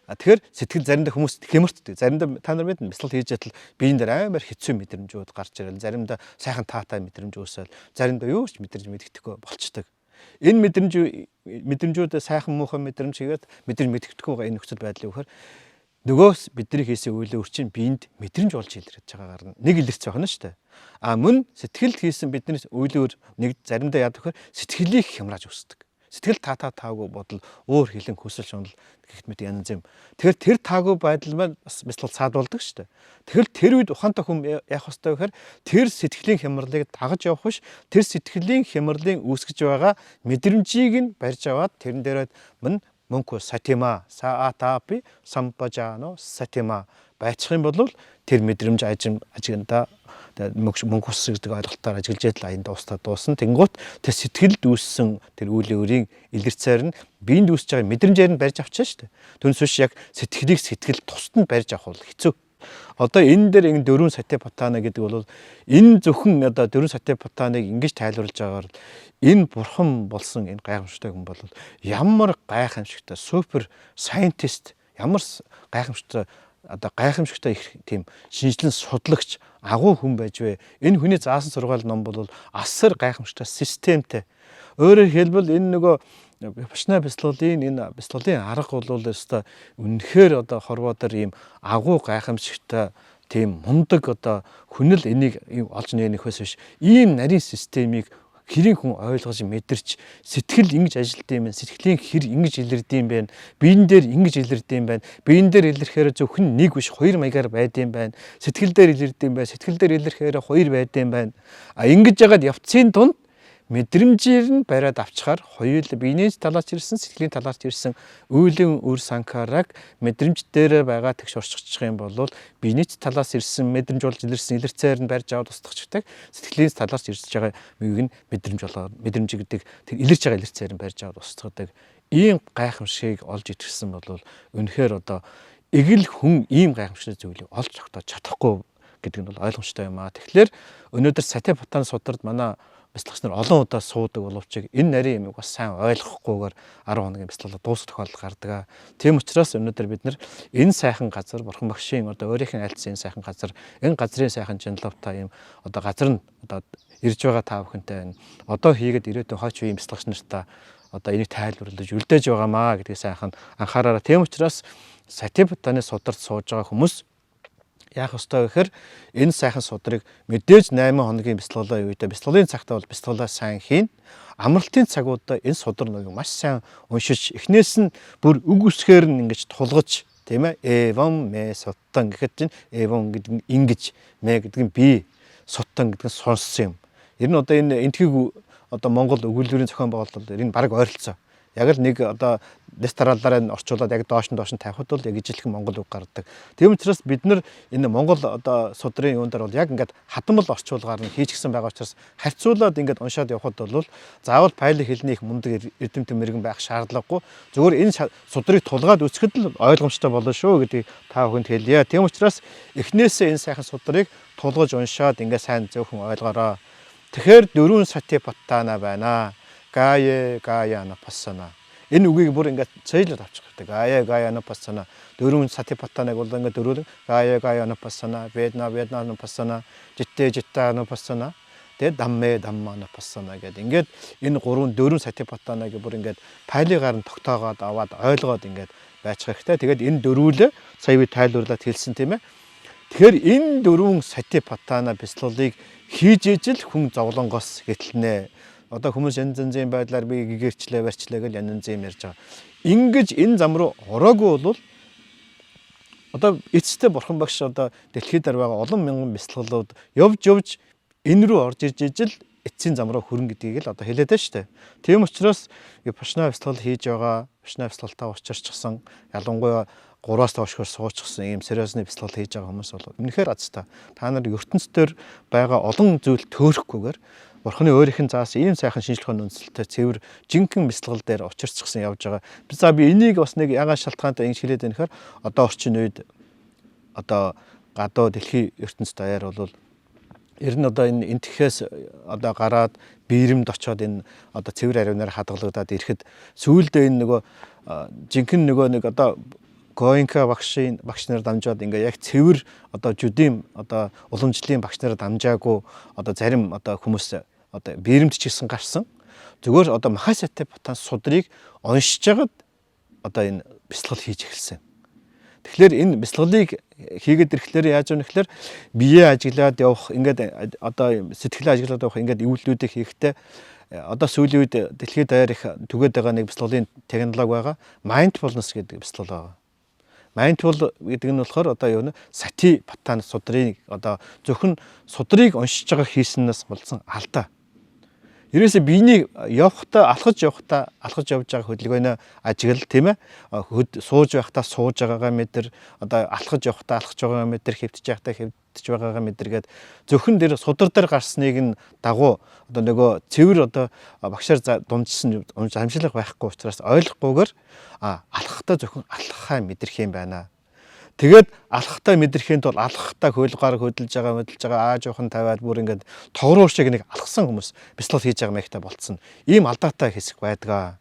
Speaker 1: Тэгэхээр сэтгэл заримдаа хүмүүс хэмэртдэг. Заримдаа та нар мэднэ бяцлал хийж ятал биеин дээр амар хэцүү мэдрэмжүүд гарч ирэл. Заримдаа сайхан таатай мэдрэмж үүсэл. Заримдаа юу ч мэдрэмж мэддэхгүй болчдөг. Энэ мэдрэмжүүд сайхан муухан мэдрэмж хийгээд мэдрэмж мэддэхгүй байгаа энэ нөхцөл байдлыг өгөхөр нөгөө бидний хийсэн үйл үр чинь биед мэдрэмж болж илэрч байгаагаар нэг илэрч байгаа нь шүү дээ. А мөн сэтгэлд хийсэн бидний үйл үр нэг заримдаа яадаг вэхээр сэтгэлийг хямрааж өсдөг. Сэтгэл та таагүй бодол өөр хилэн хүсэл шунал гэх мэт янз юм. Тэгэхээр тэр таагүй байдал маань бас бяцлал цаадуулдаг шүү дээ. Тэгэхээр тэр үед ухаантай хүн яах ёстой вэ гэхээр тэр сэтгэлийн хямралыг дагаж явах биш, тэр сэтгэлийн хямралын үүсгэж байгаа мэдрэмжийг нь барьж аваад тэрэн дээрээ мөн мөнхө сатима саатапи сампажано сатима байчих юм бол тэр мэдрэмж ажим ажигнда мөнх ус гэдэг ойлголтоор ажиглаж ядал аян дуустаа дуусна. Тэнгуут тэр сэтгэлд үүссэн тэр үйл өөрийн илэрцээр нь биед үүсэж байгаа мэдрэмжээр нь барьж авчаа шүү дээ. Түүнээс биш яг сэтгэлийг сэтгэл тусад нь барьж авах бол хэцүү. Одоо энэ дээр ингэ дөрвөн сатипатана гэдэг бол энэ зөвхөн одоо дөрвөн сатипатаныг ингэж тайлбарлаж байгаагаар энэ бурхан болсон энэ гайхамшигтай хүн бол ямар гайхамшигтай супер scientist, ямар гайхамшигтай одоо гайхамшигтай их тийм шинжилэн судлагч агуу хүн байж вэ? Энэ хүний заасан сургаал ном бол асар гайхамшигтай системтэй. Өөрөөр хэлбэл энэ нөгөө Випашна бяцлаглалын энэ бяцлаглалын арга бол ёстой үнэхээр одоо хорвоо дээр ийм агуу гайхамшигтай тийм мундаг одоо хүн л энийг олж нээнэхээс биш ийм нарийн системийг хэрийн хүн ойлгож мэдэрч сэтгэл ингэж ажилт юм байна, сэтгэлийн хэр ингэж илэрдэг юм байна, биен дээр ингэж илэрдэг юм байна, биен дээр илэрхээр зөвхөн нэг биш хоёр маягаар байд юм байна, сэтгэл дээр илэрдэг юм байна, сэтгэл дээр илэрхээр хоёр байд юм байна. А ингэж ягаад явцын тунд мэдрэмжээр нь бариад авчхаар хоёул биенээс талаас ирсэн, сэтгэлийн талаас ирсэн үйлийн үр санкараг мэдрэмж дээр байгаа тэгш орччих юм бол биенээс талаас ирсэн мэдрэмж болж илэрсэн илэрцээр нь барьж аваад устгахчдаг, сэтгэлийн талаас ирж байгаа мөгийг нь мэдрэмж болоод мэдрэмж гэдэг тэр илэрч байгаа илэрцээр нь барьж аваад устгадаг. Ийм гайхамшигыг олж итгэсэн бол үнэхээр одоо эгэл хүн ийм гайхамшигтай зүйлийг олж тогтоож чадахгүй гэдэг нь бол ойлгомжтой юм аа. Тэгэхээр өнөөдөр Сатипатан судард манай бяцлагч нар олон удаа суудаг боловч энэ нарийн юмыг бас сайн ойлгохгүйгээр 10 хоногийн бяцлаглаа дуусах тохиолдол гардаг. Тийм учраас өнөөдөр бид нар энэ сайхан газар Бурхан багшийн одоо өөрийнх нь альцсан энэ сайхан газар, энэ газрын сайхан жинлавтай юм одоо газар нь одоо ирж байгаа та бүхэнтэй энэ одоо хийгээд ирээдүйн хойч үеийн бяцлагч нартаа одоо энийг тайлбарлаж үлдээж байгаамаа гэдгийг сайхан анхаараарай. Тийм учраас Сатипатаны сударт сууж байгаа хүмүүс яах ёстой гэхээр энэ сайхан судрыг мэдээж 8 хоногийн бяцлаглалын үедээ бяцлаглалын цагтаа бол бяцлаглалаа сайн хийн. Амралтын цагуудаа энэ судар нэг маш сайн уншиж эхнээс нь бүр үг үсгээр нь ингэж тулгаж, тийм ээ, эвам мэ суттан гэхэд чинь эвам гэдэг нь ингэж, мэ гэдэг нь би, суттан гэдэг нь сонссон юм. Ер нь одоо энэ энтхийг одоо Монгол өгүүлбэрийн зохион байгуулалт энэ баг ойролцоо. Яг л нэг одоо дэс дараалалаараа нь орчуулад яг доош нь тавихад бол яг ижилхэн монгол үг гардаг. Тийм учраас бид нар энэ монгол одоо судрын юун дээр бол яг ингээд хадмал орчуулгаар нь хийчихсэн байгаа учраас харьцуулаад ингээд уншаад явхад бол заавал пали хэлний их мундаг эрдэмтэн мэрэгэн байх шаардлагагүй. Зөвхөн энэ судрыг тулгаад үзэхэд л ойлгомжтой болно шүү гэдгийг та бүхэнд хэлье. Тийм учраас эхнээсээ энэ сайхан судрыг тулгаж уншаад ингээд сайн зөвхөн ойлгоорой. Тэгэхээр дөрвөн сатипаттана байна. Гая гая анапассана. Энэ үгийг бүр ингээд цээжлээд авчих хэрэгтэй. Гая гая анапассана. Дөрвөн сатипаттанаг бол ингээд дөрвөн гая гая анапассана, ведна ведна анапассана, житте житта анапассана. Тэгээд дамме дамма анапассана гэдэг. Ингээд энэ гурван дөрвөн сатипаттанаг бүр ингээд палигаар нь тогтоогоод аваад ойлгоод ингээд байчих хэрэгтэй. Тэгээд энэ дөрвөлөө сая би тайлбарлаад хэлсэн, тийм ээ. Тэгэхээр энэ дөрвөн сатипаттана бясалгалыг хийж ижил хүн зовлонгоос гэтлэнэ. Одоо хүмүүс янз янзын байдлаар би гэгэрчлээ барьчлаа гэж янз янзын юм ярьж байгаа. Ингэж энэ зам руу ороогүй бол одоо эцэстээ бурхан багш одоо дэлхийд дээр байгаа олон мянган бясалгалууд явж явж энэ рүү орж ирж ижил эцсийн зам руу хүрнэ гэдгийг л одоо хэлээд байна шүү дээ. Тийм учраас випашна бясалгал хийж байгаа, випашна бясалгалтаа учирчихсан, ялангуяа 3-аас доошгоор суучихсан ийм сериосны бясалгал хийж байгаа хүмүүс бол үнэхээр азтай. Та нар ертөнцийн байгаа олон зүйл төөрөхгүйгээр Бурхны өөрийнх нь заасан ийм сайхан шинжлэх ухааны үндсэлтэй цэвэр жинхэнэ бясалгал дээр учирчихсан явж байгаа. За би энийг бас нэг ягаан шалтгаантай ингэж хэлээд байна гэхээр одоо орчин үед одоо гадуу дэлхийн ертөнцийн даяар бол ер нь одоо энэ энтхээс одоо гараад биерэмд очоод энэ одоо цэвэр ариунаар хадгалагдаад ирэхэд сүүлдээ энэ нөгөө жинхэнэ нөгөө нэг одоо Гоенка багшийн багш нар дамжаад ингээ яг цэвэр одоо жудим одоо уламжлалын багш нар дамжаагүй одоо зарим одоо хүмүүс одоо биерэмд ч гэсэн гарсан. Зүгээр одоо Махасатипаттан судрыг уншиж хагаад одоо энэ бясалгал хийж эхэлсэн. Тэгэхээр энэ бясалгалыг хийгээд ирэхлээр яаж вэ гэхээр биеэ ажиглаад явах, ингээд одоо сэтгэлээ ажиглаад явах, ингээд эвлэлүүдийг хийхдээ одоо сүүлийн үед дэлхийд даяар их түгээд байгаа нэг бясалгалын технологи байгаа. Mindfulness гэдэг бясалгал байгаа. Mindful гэдэг нь болохоор одоо юу нэ сатипаттан судрыг одоо зөвхөн судрыг уншиж байгаа хийснээс болсон алдаа. Ерөөсө биений явхдаа алхаж явхдаа алхаж явж байгаа хөдөлгөөнөө ажигл, тийм ээ. Сууж байхдаа сууж байгаагаа мэдэр, одоо алхаж явхдаа алхаж байгаагаа мэдэр, хэвтэж байхдаа хэвтэж байгаагаа мэдэргээд зөвхөн тэр судар дээр гарсныг нь дагуу одоо нөгөө цэвэр одоо багшаар дунджсан амжилт байхгүй учраас ойлгохгүйгээр алхахдаа зөвхөн алхахаа мэдрэх юм байна. Тэгээд алхахтаа мэдрэхийн тулд алхахтаа хөлгаар хөдөлж байгаа, хөдөлж байгаа, аа жоохон тавиад бүр ингээд тогруу шиг нэг алхсан хүмүүс бясалгал хийж байгаа маягтай болцсон. Ийм алдаатай хэсэг байдаг.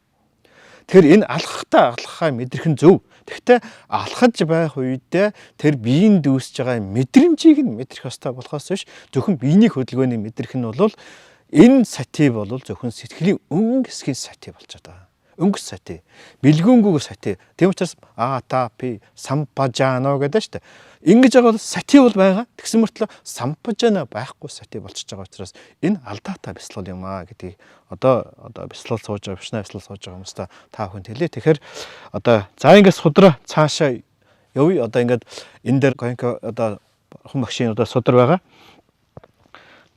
Speaker 1: Тэгэхээр энэ алхахтаа алхахаа мэдрэх нь зөв. Тэгэхдээ алхаж байх үедээ тэр биеинд үүсэж байгаа мэдрэмжийг нь мэдрэх ёстой болохоос биш зөвхөн биений хөдөлгөөнийг мэдрэх нь бол энэ сати бол зөвхөн сэтгэлийн өнгө хэсгийн сати болчиход байгаа. Өнгөс сати. Бэлгүүнгүүг сати. Тийм учраас а та пи сампажано гэдэг шүү дээ. Ингэж байгаа бол сати бол байгаа. Тэгсэн мөртлөө сампажана байхгүй сати болчихж байгаа учраас энэ алдаатай бясалгал юм аа гэдгийг одоо бясалгал сууж байгаа, вишна бясалгал сууж байгаа хүмүүстээ та бүхэнд хэлье. Тэгэхээр одоо за ингээд судраа цаашаа явъя. Одоо ингээд энэ дээр Гоенка одоо хүн багшийн одоо судар байгаа.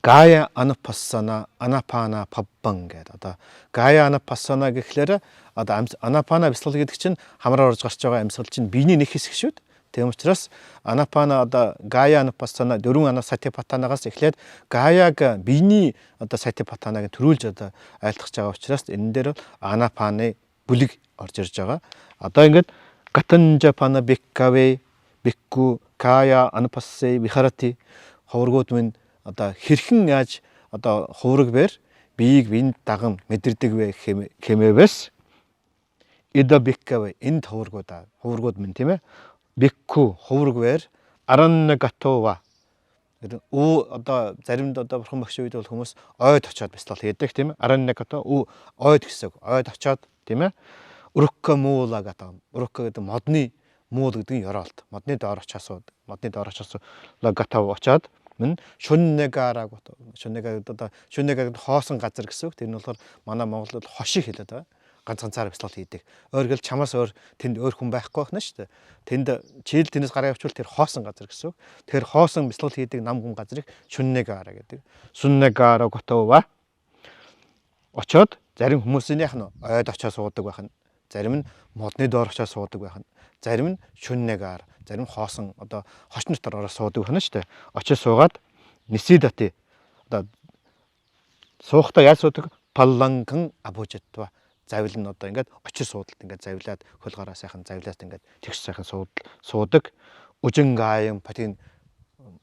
Speaker 1: Гая анапассана анапана паббан гэдэг. Одоо гая анапассана гэхлээр одоо анапана бясалгал гэдэг чинь хамраар орж гарч байгаа амьсгал чинь биений нэг хэсэг шүү дээ. Тийм учраас анапана одоо гая анапассана дөрвөн ана сатипаттанагаас эхлээд гаяг биений одоо сатипаттанаг төрүүлж одоо айлтгаж байгаа учраас энэ дээр анапаны бүлэг орж ирж байгаа. Одоо ингээд гатанжапана биккаве бикку кая анапассе вихарати ховргууд минь одоо хэрхэн яаж одоо хувраг бэр биеийг биед даган мэдэрдэг вэ хэмээвэс ида биккаве энд хуврагуудаа хуврагууд минь, тийм ээ, бикку хувраг бэр араннагатова гэдэг үү. Одоо заримд одоо бурхан багш үед бол хүмүүс ойд очиод бясалгал хийдэг, тийм ээ. Араннагато үү ойд гэсэн үг, ойд очиод, тийм ээ. Урукка муула гэдэг, урукка гэдэг модны, муул гэдэг нь ёроолт, модны доор очиасууд, модны доор очиасуу лагатав очиод мөн шүннегараг шүннега одоо шүннега гэдэг хоосон газар гэсэн үг. Тэр нь болохоор манай Монголд хошиг хэлээд байгаа. Ганц ганцаар бясалгал хийдэг. Өөр гэл чамаас өөр тэнд өөр хүн байхгүй байх нь шүү дээ. Тэнд чийл тэрнээс гараа явуучвал тэр хоосон газар гэсэн үг. Тэгэхээр хоосон бясалгал хийдэг нам гүн газрыг шүннегара гэдэг. Сүннегара готова очоод Зарим хүмүүсийн яг нь ойд очиж суудаг байх нь, зарим нь модны доор очиж суудаг байх нь, зарим нь шүннэгаар, зарим хоосон одоо хочны дотор ороо суудаг байх нь шүү дээ. Очиж суугаад нисидати одоо суухдаа яаж суудаг? Палланкан абужатва завил нь одоо ингээд очир суудалд ингээд завилаад хөл гараа сайхан завилаад ингээд тэгш сайхан суудал суудаг. Үжин гаян патин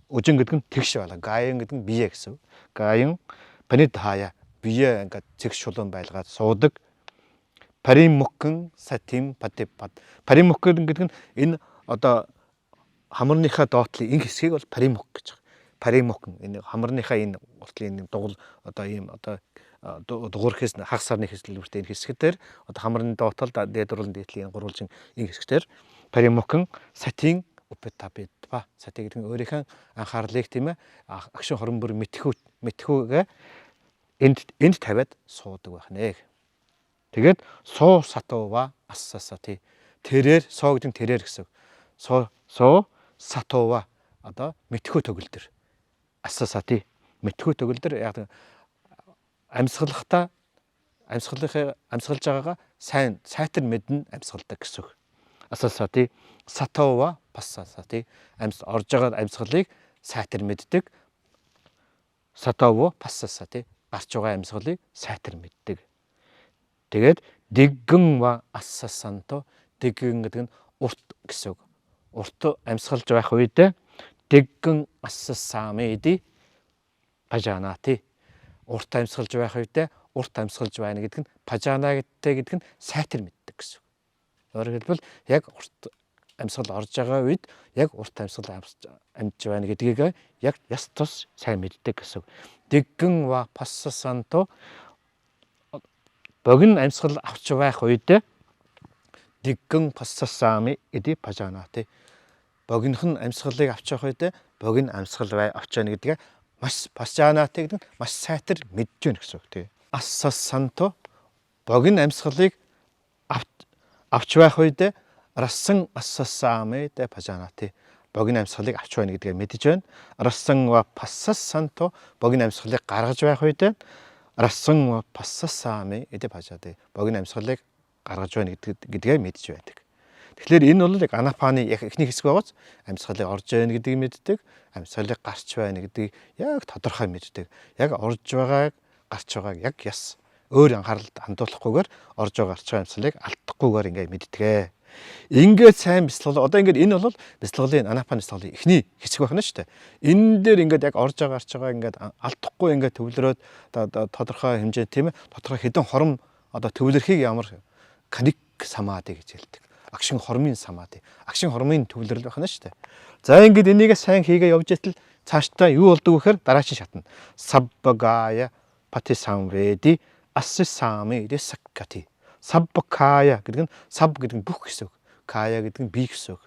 Speaker 1: үжин гэдэг нь тэгш байла. Гаян гэдэг нь бие гэсэн. Гаян панит хая бие ингээд цэгш шулуун байлгаад суудаг. Паримуккэн сатим патипат. Паримуккэн гэдэг нь энэ одоо хамарныхаа доотлын энэ хэсгийг бол паримук гэж байгаа. Паримуккэн энэ хамарныхаа энэ уртлын энэ дугал одоо ийм одоо дугуурхээс хагас сарны хэсэлбэртэй энэ хэсэг дээр одоо хамрын доотлол дээд дурлан дээдлийн гурвалжин энэ хэсэг дээр паримуккэн сатин упетапитва сати гэдэг нь өөрийнхөө анхаарлыг тийм ээ агшин хорон бүр мэдхүүгээ энд тавиад суудаг байх нэ. Тэгээд суу сатува ассасати тэрээр суу гэдэг нь тэрээр гэсэн. Суу сатува одоо мэдхүү төгөлдөр ассасати мэдхүү төгөлдөр яг амьсгалахдаа амьсгалж байгаагаа сайн сайтар мэднэ амьсгалдаг гэсэн үг. Асасати сатова пассасати амьс орж байгаа амьсгалыг сайтар мэддэг. Сатово пассасати гарч байгаа амьсгалыг сайтар мэддэг. Тэгээд диггэн ва ассасанто диггэн гэдэг нь урт гэсэн үг. Урт амьсгалж байх үедээ диггэн ассасамэди пажанати урт амьсгалж байх үедээ урт амьсгалж байна гэдэг нь пажана гэдэг гэдэг нь сайтар мэддэг гэсэн. Өөрөөр хэлбэл яг урт амьсгал орж байгаа үед яг урт амьсгал амьж байна гэдгийг яг яс тус сайн мэддэг гэсэн. Дэггэн ва пассасанто богино амьсгал авч байх үедээ дэггэн пассасами эди пажанати богинохон амьсгалыг авч явах үедээ богино амьсгал авч байна гэдгээ маш пасжанатай гэдэг нь маш сайтар мэдж байна гэсэн үг тий. Ассасанто богино амьсгалыг авч байх үедээ рассан ассасаамэ дэ пажанати богино амьсгалыг авч байна гэдгээ мэдж байна. Рассан ва пассасанто богино амьсгалыг гаргаж байх үедээ рассан ва пассасаамэ эдэ пажати богино амьсгалыг гаргаж байна гэдгээ мэдж байдаг. Тэгэхээр энэ бол яг анапаны яг эхний хэсэг байгаац амьсгалыг орж байна гэдгийг мэддэг, амьсгалыг гарч байна гэдгийг яг тодорхой мэддэг. Яг орж байгааг, гарч байгааг яг яс өөр анхаарал хандуулахгүйгээр орж байгаа гарч байгаа амьсгалыг алдахгүйгээр ингээд мэддэг. Ингээд сайн бясалгал одоо ингээд энэ бол бясалгалын анапаны бясалгалын эхний хэсэг байна шүү дээ. Энэ дээр ингээд яг орж байгаа гарч байгаа ингээд алдахгүй ингээд төвлөрөөд тодорхой хэмжээ тийм ээ тодорхой хэдэн хором одоо төвлөрхийг ямар каник самади гэж хэлдэг. Агшин хормын самади. Агшин хормын төвлөрөл байна шүү дээ. За ингээд энийгээ сайн хийгээ явж итэл цаашдаа юу болдог вэ гэхээр дараагийн шатна. Саббагая патисамведи ассисами рисаккати. Саббакая гэдэг нь саб гэдэг нь бүх гэсэн үг. Кая гэдэг нь бие гэсэн үг.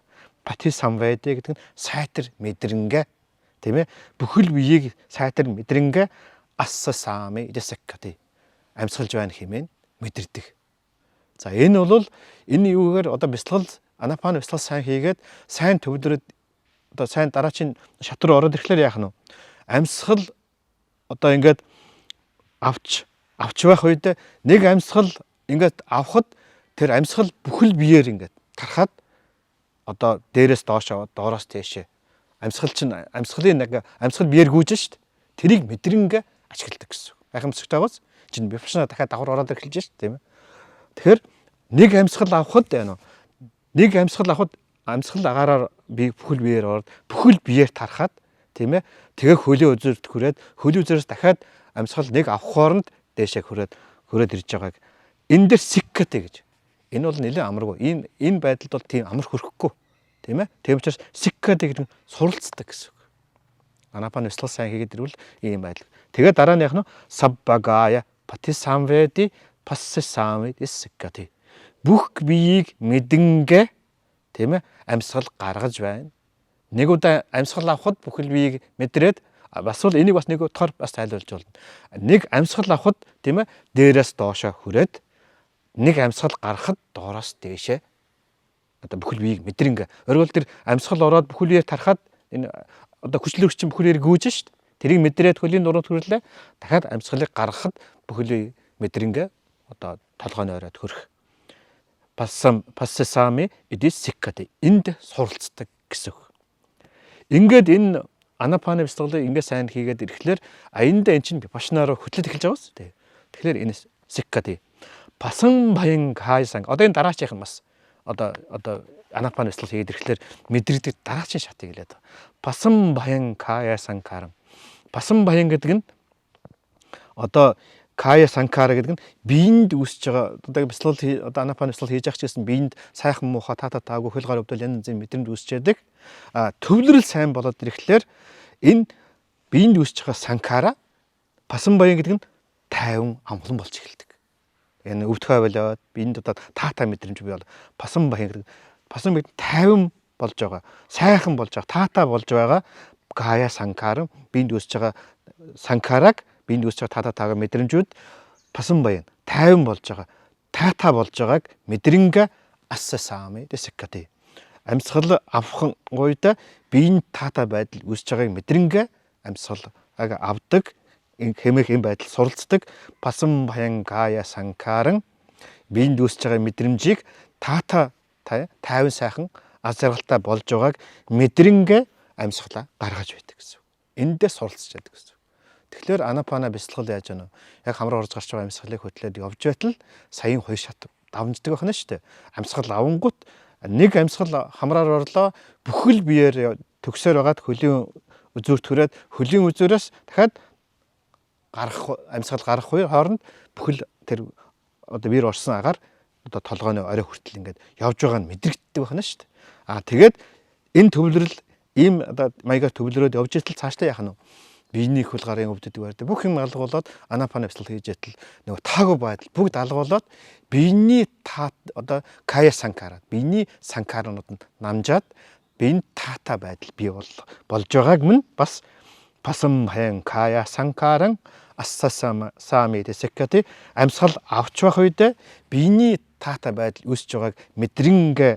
Speaker 1: Патисамведи гэдэг нь сайтар мэдрэнгэ тийм ээ. Бүхэл биеийг сайтар мэдрэнгэ ассасами рисаккати. Амьсгалж байна хэмээн мэдэрдэг. За энэ бол энэ юугаар одоо бясалгал анапан бясалгал сайн хийгээд сайн төвлөрөөд одоо сайн дараачийн шат руу ороод ирэхлээр яах нь вэ? Амьсгал одоо ингээд авч байх үед нэг амьсгал ингээд авахд тэр амьсгал бүхэл биеэр ингээд тархаад одоо дээрээс доош аваад доороос тийшээ амьсгал чинь амьсгалын нэг амьсгал биеэр гүйж шít. Тэрийг мэдрэнгээ ашигладаг гэсэн. Гайхамшигтайгаас чинь випашна дахиад давхар ороод эхэлж шít тийм ээ. Тэгэхээр нэг амьсгал авахд яана нэг амьсгал авахд амьсгал агаараар би бүхэл биеэр ороод бүхэл биеэр тархаад тийм ээ тэгээ хөлийн үзүүрт хүрээд хөлийн үзүүрээс дахиад амьсгал нэг авах хооронд дээшээ хүрээд ирж байгааг энэ дээр сиккэтэй гэж. Энэ бол нэлээд амаргүй. Энэ байдалд бол тийм амар хөрөхгүй тийм ээ. Тийм учраас сиккэтэй гэдэг нь суралцдаг гэсэн үг. Анапан бясалгал сайн хийгээд ирвэл ийм байдал. Тэгээ дараа нь яг нь саббагая патисамведи пассисамведи сиккэти. Бүх биеийг мэдэнгээ тийм ээ амьсгал гаргаж байна. Нэг удаа амьсгал авахд бүхэл биеийг мэдрээд бас бол энийг бас нэг утгаар бас тайлбарлаж болно. Нэг амьсгал авахд тийм ээ дээрээс доошоо хүрээд нэг амьсгал гаргахад доороос дээшээ одоо бүхэл биеийг мэдрэнгээ. Өөрөөр тэр амьсгал ороод бүхэл биеэр тархаад энэ одоо хүчлэгч чинь бүхэл биеэр гүйж шít. Тэрийг мэдрээд хөлийн нуруунд хүрлээ. Дахиад амьсгалыг гаргахад бүхэл бие мэдрэнгээ одоо толгойн оройд хөрөх. Пассам пассасами иди сиккати энд суралцдаг гэсэн үг. Ингээд энэ анапаны бясалгалыг ингээд сайн хийгээд ирэхлээр аяндаа эн чинь випашнаараа хөтлөд эхэлж байгаа биз дээ. Тэгэхээр энэ сиккати пасан баян кайсан одоо энэ дараачих нь бас одоо анапаны бясалгал хийгээд ирэхлээр мэдрэгдэг дараачин шатыг хэлээд байгаа. Пасан баян кая санкарам. Пасан баян гэдэг нь одоо кая санкара гэдэг нь биеинд үүсэж байгаа одоо бясалгал одоо анапаны бясалгал хийж явах ч гэсэн биеинд сайхан муухай та та таагүй хөл гар өвдөл янз янзын мэдрэмж үүсч яадаг. А төвлөрөл сайн болоод ирэхлээр энэ биеинд үүсэж байгаа санкара пасан баян гэдэг нь тайван амгалан болж эхэлдэг. Энэ өвдөхөө болоод биеинд одоо таатай мэдрэмж бий бол пасан баян гэдэг пасан баян тайван болж байгаа, сайхан болж байгаа, таатай болж байгаа кая санкара биеинд үүсэж байгаа санкараг биеинд үүсэж байгаа таатай таагаа мэдрэмжүүд пасан баян тайван болж байгаа, таатай болж байгааг мэдрэнгэ ассасаами дэсэккати. Амьсгал авах гуйда биеийн таатай байдал үүсэж байгааг мэдрэнгэ амьсгал авдаг хэмээх энэ байдал суралцдаг. Пасан баян кая санкаран биеинд үүсэж байгаа мэдрэмжийг таатай тайван сайхан аз жаргалтай болж байгааг мэдрэнгэ амьсгалаа гаргаж байдаг гэсэн үг. Эндээ суралцж байдаг гэсэн үг. Тэгэхээр анапана бясалгал яаж вэ? Яг хамраа орж гарч байгаа амьсгалыг хөтлөөд явж байтал саяын хоёр шат давмждаг байна шүү дээ. Амьсгал авангууд нэг амьсгал хамраар орлоо, бүхэл биеэр төгсөөр байгаад хөлийн үзүүр төрөөд хөлийн үзүүрээс дахиад гарах амьсгал гарах үе хооронд бүхэл тэр одоо биер орсон агаар одоо толгойн орой хүртэл ингээд явж байгаа нь мэдрэгддэг байна шүү дээ. Аа тэгээд энэ төвлөрөл ийм одоо маягаар төвлөрөөд явж итэл цаашдаа яах нь вэ? Биений хөл гарын өвдөдөг барьдаг. Бүх юм алгуулад анапана бясалгал хийж ятал нөгөө таагүй байдал бүгд алгуулад биений та одоо кая санкара биений санкаранууд нь намжаад биеийн таатай байдал бий болж байгааг мөн бас пасам хаян кая санкаран ассасама сами дэсэккати амьсгал авч байх үедээ биений таатай байдал үүсэж байгааг мэдрэнгэ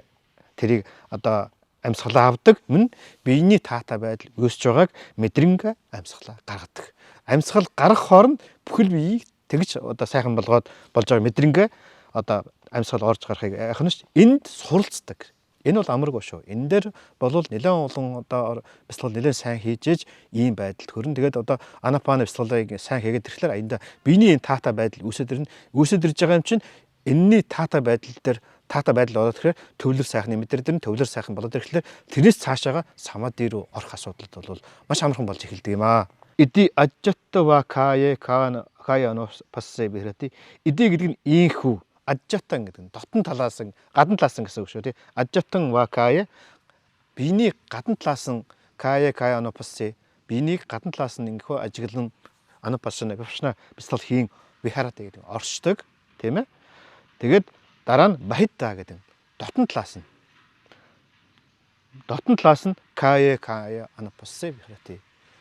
Speaker 1: тэрийг одоо амьсгалаа авдаг мөн биений таатай байдал үүсэж байгааг мэдрэнгэ амьсгалаа гаргадаг. Амьсгал гарах хооронд бүхэл биеийг тэгж одоо сайхан болгоод болж байгаа мэдрэнгэ одоо амьсгал орж гарахыг яах нь ш энд суралцдаг. Энэ бол амаргүй шүү. Энэ дээр болвол нэлээд олон одоо бясалгал нэлээд сайн хийж ээж ийм байдалд хөрн. Тэгээд одоо анапана бясалгалыг сайн хийгээд ирэхлээр аянда биений энэ таатай байдал үүсээд ирнэ. Үүсээд ирж байгаа юм чинь энэний таатай байдал дээр таатай байдал болоод ирэхээр төвлөр сайхны мэдрэл дэр төвлөр сайхан болоод ирэхлээр тэрнээс цаашаага самади руу орох асуудал бол маш амархан болж эхэлдэг юм аа. Иди аджаттава кае каана каяно пассе бирати. Иди гэдэг нь ийхүү, аджатан гэдэг нь дотн талаас нь гадна талаас нь гэсэн үг шүү тий. Аджатан ва кае биений гадна талаас нь кае каяно пассе биенийг гадна талаас нь ингэхөө ажиглан анупассана випашна бясалгал хийн вихарати гэдэг оршдог тийм ээ. Тэгээд дараа нь бахита гэдэг дотн талаас нь. Дотн талаас нь кае кая анупассе вихарати.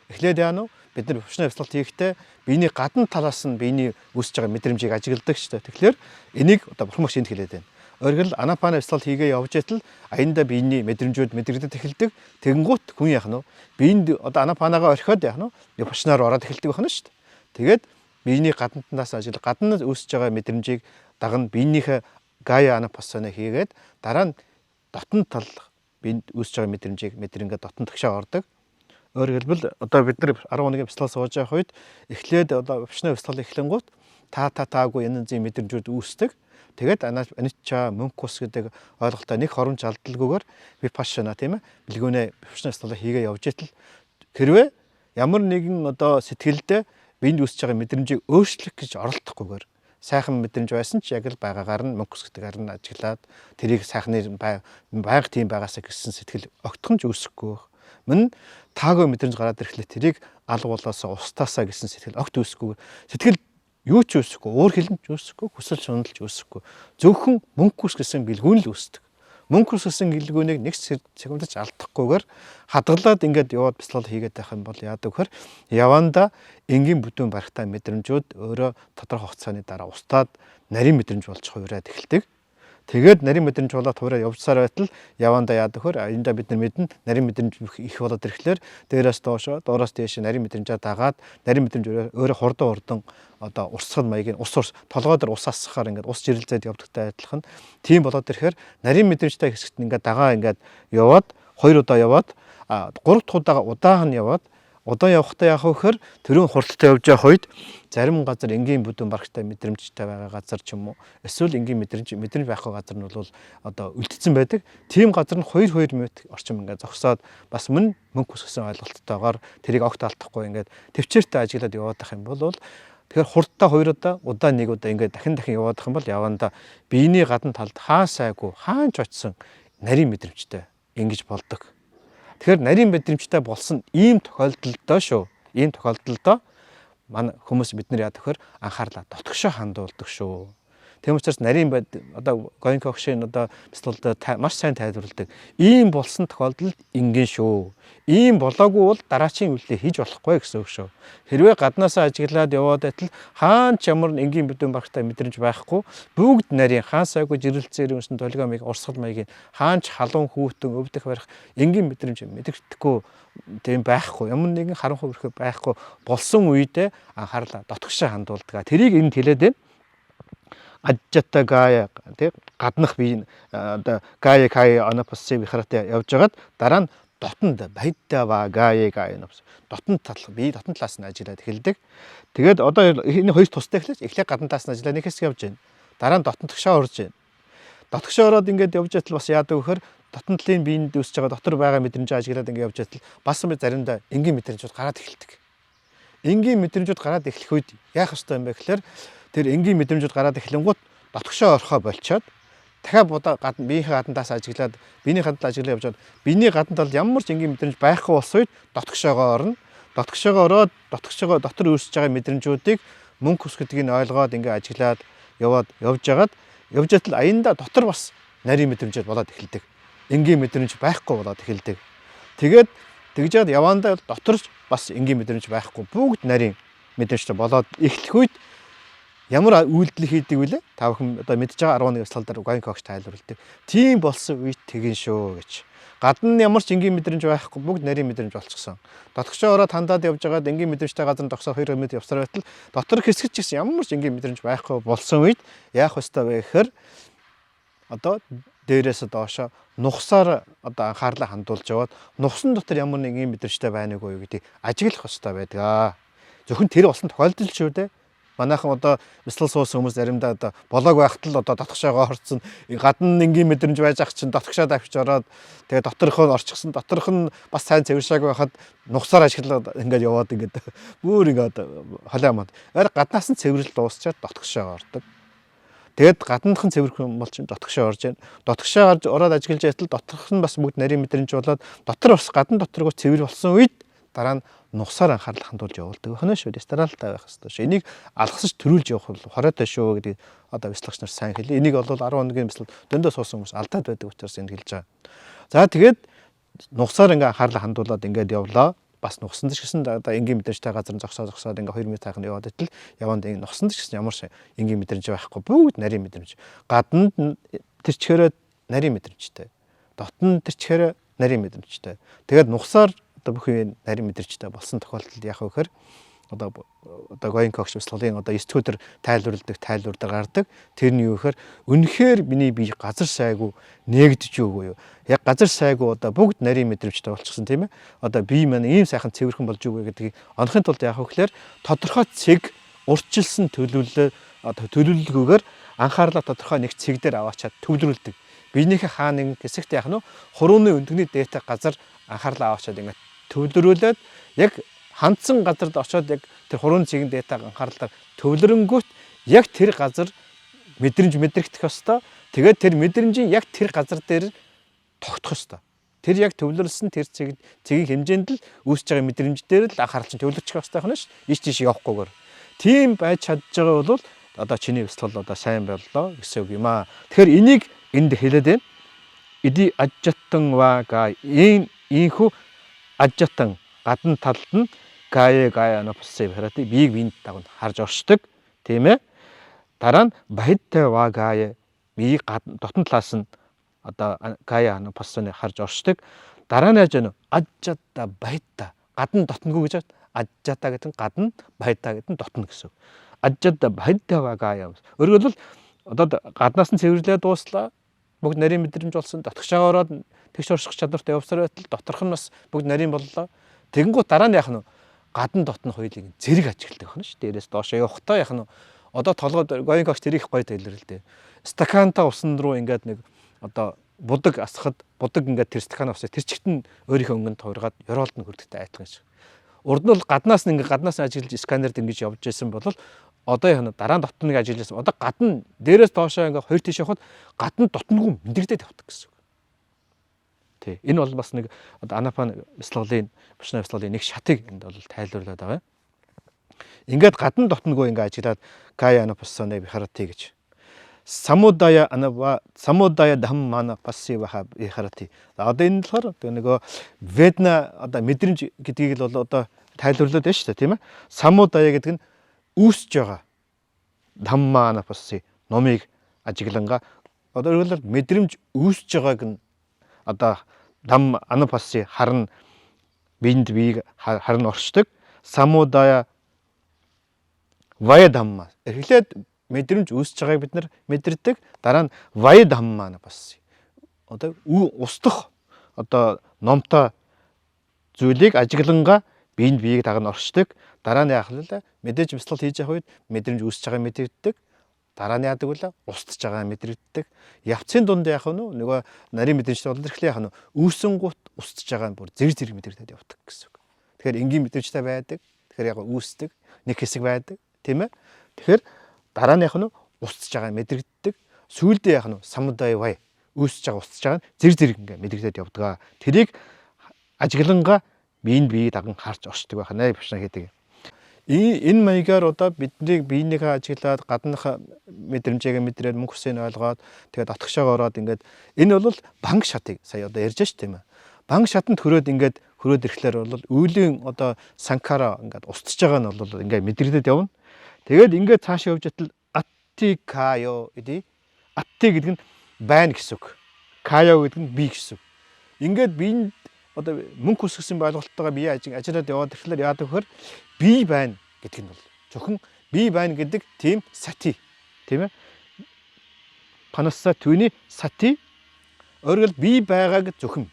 Speaker 1: Эхлээд яа нү бид нар випашна бясалгал хийхдээ биений гадна талаас нь биений үүсэж байгаа мэдрэмжийг ажигладаг шүү дээ. Тэгэхээр энийг одоо бурхан багш энд хэлээд байна. Өөрөлд анапана бясалгал хийгээ явж байтал аянда биений мэдрэмжүүд мэдрэгдэд эхэлдэг. Тэгэнгүүт хүн яах нь вэ? Биеинд одоо анапанагаа орхиод яах нь вэ? Випашнаар ороод эхэлдэг байна шүү дээ. Тэгээд биений гадна талаас ажиглах, гадна үүсэж байгаа мэдрэмжийг дагна биенийхээ гая анапассана хийгээд дараа нь дотн тал биед үүсэж байгаа мэдрэмжийг мэдрэнгээ дотн тагшаа ордог. Өөрөөр хэлбэл одоо бид нар 10 хоногийн бясалгал сууж явах үед эхлээд одоо випашна бясалгал эхлэнгүүт та та таагүй янз янзын мэдрэмжүүд үүсдэг. Тэгээд аничча мөнкус гэдэг ойлголтоо нэг хоромж алдалгүйгээр випашна тийм ээ бэлгүүнээ випашна бясалгалыг хийгээ явж итэл хэрвээ ямар нэгэн одоо сэтгэлдээ биед үүсэж байгаа мэдрэмжийг өөрчлөх гэж оролдохгүйгээр сайхан мэдрэмж байсан ч яг л байгаагаар нь мөнкус гэдгээр нь ажиглаад тэрийг сайхны байнга тийм байгаасаа гэсэн сэтгэл огтхон ч үүсэхгүй. Мөн таагүй мэдрэмж гараад ирэхлээр тэрийг алгуулаасаа устаасаа гэсэн сэтгэл огт үүсэхгүй. Сэтгэл юу ч үүсэхгүй, уур хилэмж үүсэхгүй, хүсэл шунал ч үүсэхгүй. Зөвхөн мөнкус гэсэн бэлгүүн л үүсдэг. Мөнкус гэсэн гэлгүүнийг нэг секундч алдахгүйгээр хадгалаад ингээд яваад бясалгал хийгээд байх юм бол яадаг вөхөр яванда энгийн бүдүүн барихтай мэдрэмжүүд өөрөө тодорхой хугацааны дараа устаад нарийн мэдрэмж болж хувираад эхэлдэг. Тэгээд нарийн мэдрэмж болоод хувраа явжсаар байтал явандаа яадаг хөр эндээ бид нар мэднэ, нарийн мэдрэмж их болоод ирэхлээр дээрээс доошоо, доороос дээш нарийн мэдрэмжээ дагаад нарийн мэдрэмж өөрөө хурдан хурдан одоо урсгал маягийн ус ус толгой дээр ус асгахаар ингээд ус жирэлзээд явдагтай адилхан тийм болоод ирэхээр нарийн мэдрэмжтэй хэсэгт ингээд дагаа ингээд яваад хоёр удаа яваад гурав дахь удаага удаан нь яваад удаан явахдаа яах вэ гэхээр тэрүүн хурдтай явж байгаа үед зарим газар энгийн бүдүүн барагтай мэдрэмжтэй байгаа газар ч юм уу эсвэл энгийн мэдрэмж байхгүй газар нь бол одоо үлдсэн байдаг. Тийм газар нь 2-2 минут орчим ингээд зогсоод бас мөн мөнгө хүссэн ойлголттойгоор тэрийг огт алдахгүй ингээд төвчээртэй ажиглаад яваад ах юм бол тэгэхээр хурдтай 2 удаа, удаа 1 удаа ингээд дахин дахин яваад ах юм бол явандаа биений гадна талд хаа сайгүй хаан ч очисон нарийн мэдрэмжтэй ингэж болдог. Тэгэхээр нарийн мэдрэмжтэй болсон ийм тохиолдолдоо шүү. Ийм тохиолдолдоо манай хүмүүс бид нар яа тэгэхээр анхаарлаа дотгошоо хандуулдаг шүү. Тийм учраас нарийн бод одоо Гоенко огшийн одоо бяцлалд маш сайн тайлбарладаг. Ийм болсон тохиолдолд ингэн шүү. Ийм болоогүй бол дараачийн үйлдэл хийж болохгүй гэсэн үг шүү. Хэрвээ гаднаасаа ажиглаад яваад байтал хаан ч ямар энгийн бүдүүн барагтай мэдрэмж байхгүй, бүгд нарийн хаан сайгүй жирэлцээр юмсан долгио маяг урсгал маягийн хаан ч халуун хүүтэн өвдөх барих энгийн мэдрэмж мэдэгдэхгүй тийм байхгүй, ямар нэгэн харанхуй бүрхэ байхгүй болсон үедээ анхаарлаа дотгошоо хандуулдаг. Тэрийг энд хэлээд байна. Аджата гая тий гаднах бие одоо гая кая анапасси вихаратай явж байгаад дараа нь дотонд байддава гая гая анапас дотн тал бие дотн талаас нь ажиллаад эхэлдэг. Тэгээд одоо энэ хоёр тустай эхлэж эхлээ гадна талаас нь ажиллаа нэг хэсэг явж байна. Дараа нь дотн тагшаа орж байна. Дотгошоо ороод ингээд явж байтал бас яадаг вэхээр дотн талын биеинд үүсэж байгаа дотор байгаа мэдрэмжээ ажиглаад ингээд явж байтал бас заримдаа энгийн мэдрэмжүүд гараад эхэлдэг. Энгийн мэдрэмжүүд гараад эхлэх үед яах ёстой юм бэ гэхээр тэр энгийн мэдрэмжүүд гараад эхлэнгүүт дотгошоо орхоо болчоод дахиад будаа гадна биеийнхээ гадна талаас ажиглаад биений гадна талаас ажиглаад явж байгаад биений гадна талд ямар ч энгийн мэдрэмж байхгүй болсон үед дотгошоогоо орно. Дотгошоогоо ороод дотгошоогоо дотор үүсэж байгаа мэдрэмжүүдийг мөнгө хүс гэдгийг ойлгоод ингээ ажиглаад яваад явж байгаад явж байтал аяндаа дотор бас нарийн мэдрэмжүүд болоод эхэлдэг. Энгийн мэдрэмж байхгүй болоод эхэлдэг. Тэгээд тэгж яагаад явандаа дотор бас энгийн мэдрэмж байхгүй бүгд нарийн мэдрэмжтэй болоод эхлэх үед ямар үйлдэл хийдэг вүлээ? Та бүхэн одоо мэдж байгаа 11 ёслол дээр Гоенко огш тайлбарладаг. Тийм болсон үед тэгэн шүү гэж. Гадна нь ямар ч энгийн мэдрэмж байхгүй бүгд нарийн мэдрэмж болчихсон. Дотгошоо ороод хандаад явж байгаад энгийн мэдрэмжтэй газар тогсоо 2 м явсаар байтал дотор хэсэгч гэсэн ямар ч энгийн мэдрэмж байхгүй болсон үед яах ёстой вэ гэхээр одоо дээрээс доошоо нухсаар одоо анхаарлаа хандуулж яваад нухсан дотор ямар нэгэн мэдрэмжтэй байна уу гэдгийг ажиглах ёстой байдаг. Зөвхөн тэр болсон тохиолдол шүү дээ. Манайхан одоо бяцлал суусан хүмүүс заримдаа одоо болоог байхад л одоо дотгошоогоо орцсон, гадна энгийн мэдрэмж байж ах чинь дотгошоо давхиж ороод тэгээ доторх нь орчихсон, доторх нь бас сайн цэвэршаагүй байхад нухсаар ажиглаад ингээд яваад ингээд бүр ингээд холио амаад. Арай гаднаас нь цэвэрлэл дуусчаад дотгошоогоо ордог. Тэгээд гаднах нь цэвэрхэн бол чинь дотгошоо орж байна. Дотгошоо гарч ороод ажиглаж байтал доторх нь бас бүгд нарийн мэдрэмж болоод дотор бас гадна доторгоо цэвэр болсон үед дараа нь нухсаар анхаарал хандуулж явуулдаг байна шүү. Дистаралтай байх ёстой шүү. Энийг алгасаж төрүүлж явах бол хориотой шүү гэдгийг одоо бяцлагч нар сайн хэлээ. Энийг бол 10 хоногийн бяцлал дөндөө суусан хүмүүс алдаад байдаг учраас энд хэлж байгаа. За тэгээд нухсаар ингээ анхаарлаа хандуулад ингээд явлаа. Бас нухсан ч гэсэн одоо энгийн мэдрэмжтэй газар зогсоод ингээ 2 м тайхан яваад итэл яванд ингээ нухсан ч гэсэн ямар ч энгийн мэдрэмж байхгүй бүгд нарийн мэдрэмж. Гадна тэр чигээрээ нарийн мэдрэмжтэй. Дотн тэр чигээрээ нарийн мэдрэмжтэй. Тэгээд нухсаар одоо бүх юм нарийн мэдрэмжтэй болсон тохиолдолд яах вэ гэхээр одоо Гоенко огш бяцлалын одоо 9 өдөр тайлбарладаг тайлбар дээр гардаг. Тэр нь юу гэхээр үнэхээр миний бие газар сайгүй нээгдэж үгүй юу? Яг газар сайгүй одоо бүгд нарийн мэдрэмжтэй болчихсон тийм ээ. Одоо бие маань ийм сайхан цэвэрхэн болж үгүй гэдгийг онохын тулд яах вэ гэхээр тодорхой цэг урьдчилсан төлөвлөлөө одоо төлөвлөлгүйгээр анхаарлаа тодорхой нэг цэг дээр аваачаад төвлөрүүлдэг. Биенийхээ хаа нэгэн хэсэгт яах нь хурууны өндөгний дээтэй газар анхаарлаа аваачаад ингээд төвлөрүүлээд яг хандсан газарт очиод яг тэр хуруун цэгэн дээтэй анхаарлаар төвлөрөнгүүт яг тэр газар мэдрэмж мэдрэгдэх ёстой. Тэгээд тэр мэдрэмжийн яг тэр газар дээр тогтох ёстой. Тэр яг төвлөрсөн тэр цэг цэгийн хэмжээнд л үүсэж байгаа мэдрэмж дээр л анхаарал чинь төвлөрчих ёстой байна ш. Иш тийш явахгүйгээр. Тийм байж чадж байгаа бол одоо чиний бяцлал одоо сайн боллоо гэсэн үг юм аа. Тэгэхээр энийг энд хэлээд байна. Иди ажжаттан ва га ийм ийхүү ажжаттан гадна талд нь гая гая анапсси хараад биеийг биеийн дагуу харж оршдог тийм ээ. Дараа нь бахиттай ва гая Биеийг дотн талаас нь одоо кая анупассаны харж оршдог. Дараа нь яаж вэ? Аджата байта. Гадна дотнгүй гэж аджата гэдэг нь гадна, байта гэдэг нь дотно гэсэн. Аджата байта кая. Өөрөөр хэлбэл одоо гаднаас нь цэвэрлээ дууслаа. Бүгд нарийн мэдрэмж болсон. Дотгошоо ороод тэгш орших чадвартай явсаар байтал доторх нь бас бүгд нарийн боллоо. Тэгэнгүүт дараа нь яах нь гадна дотн хоёулыг зэрэг ажигладаг байна шүү. Дээрээс доошоо явахдаа яах нь одоо толгойд Гоенкогч тэрийг гоё тайлбарлээ. Стаканта усан руу ингээд нэг одоо будаг асахад будаг ингээд тэр стакан усыг тэр чигт нь өөрийнхөө өнгөнд хувиргаад ёроолд нь хүрдэгтэй айлтган шиг. Урд нь бол гаднаас нь ингээд гаднаас нь ажиглаж сканерд ингэж явж байсан бол одоо яах нь дараа нь дотн нэг ажигласан. Одоо гадна дээрээс доошоо ингээд хоёр тийш явахад гадна дотнгүй мэдрэгдээд явдаг гэсэн үг. Тий. Энэ бол бас нэг одоо анапан бясалгалын бушна бясалгалын нэг шатыг энд бол тайлбарлаад байгаа. Ингээд гадна дотнгүй ингээд ажиглаад кая анапассаны вихарати гэж. Самудая анава самудая дхаммана пассиваха вихарати. Одоо энэ болохоор нөгөө ведна одоо мэдрэмж гэдгийг л бол одоо тайлбарлаад байна шүү дээ, тийм ээ. Самудая гэдэг нь үүсэж байгаа дхаммана пасси номыг ажиглангаа одоо өөрөөр мэдрэмж үүсэж байгааг нь одоо дам анупасси харна, биед биеийг харна оршдог. Самудая вая дхамма. Эхлээд мэдрэмж үүсэж байгааг бид нар мэдэрдэг. Дараа нь вая дхамма анупасси. Одоо устдах одоо номтой зүйлийг ажиглангаа биед биеийг дагна оршдог. Дараа нь яах вэ? Мэдээж бясалгал хийж явах үед мэдрэмж үүсэж байгааг мэдэрдэг. Дараа нь яадаг вэ? Устж байгаа мэдрэгддэг. Явцын дунд яах вэ? Нөгөө нарийн мэдрэмжтэй бол эхлээ яах вэ? Үүсэн гут устж байгаа нь бүр зэрэг зэрэг мэдрэгдээд явдаг гэсэн үг. Тэгэхээр энгийн мэдрэмжтэй байдаг. Тэгэхээр яг үүсдэг. Нэг хэсэг байдаг. Тийм ээ? Тэгэхээр дараа нь яах вэ? Устж байгаа мэдрэгддэг. Сүүлдээ яах вэ? Самудай вай. Үүсэж байгаа устж байгаа нь зэрэг зэрэг ингээ мэдрэгдээд явдаг. Тэрийг ажиглангаа биеийн бие даган харж оршдог байх нэ бушна гэдэг. Энэ маягаар одоо бидний биенийхээ ажиглаад гаднах мэдрэмжээгээ мэдрээд мөнх хүсийг ойлгоод тэгээд отгошоогоо ороод ингээд энэ бол банк шатыг сая одоо ярьж ш тийм ээ. Банк шатанд хөрөөд ингээд хөрөөд ирэхлээр бол үйлийн одоо санкара ингээд устж байгаа нь бол ингээд мэдрэгдээд явна. Тэгээд ингээд цаашаа явж байтал атти кайо гэдэг атти гэдэг нь байна гэсэн үг. Кайо гэдэг нь бие гэсэн үг. Ингээд биенд одоо мөнх хүсгэсэн ойлголттойгоо бие ажиллаад яваад ирэхлээр яадаг вөхөр бие байна гэдэг нь бол зөвхөн бие байна гэдэг тийм сати тийм ээ. Панасса түүний сати өөрөөр бие байгааг зөвхөн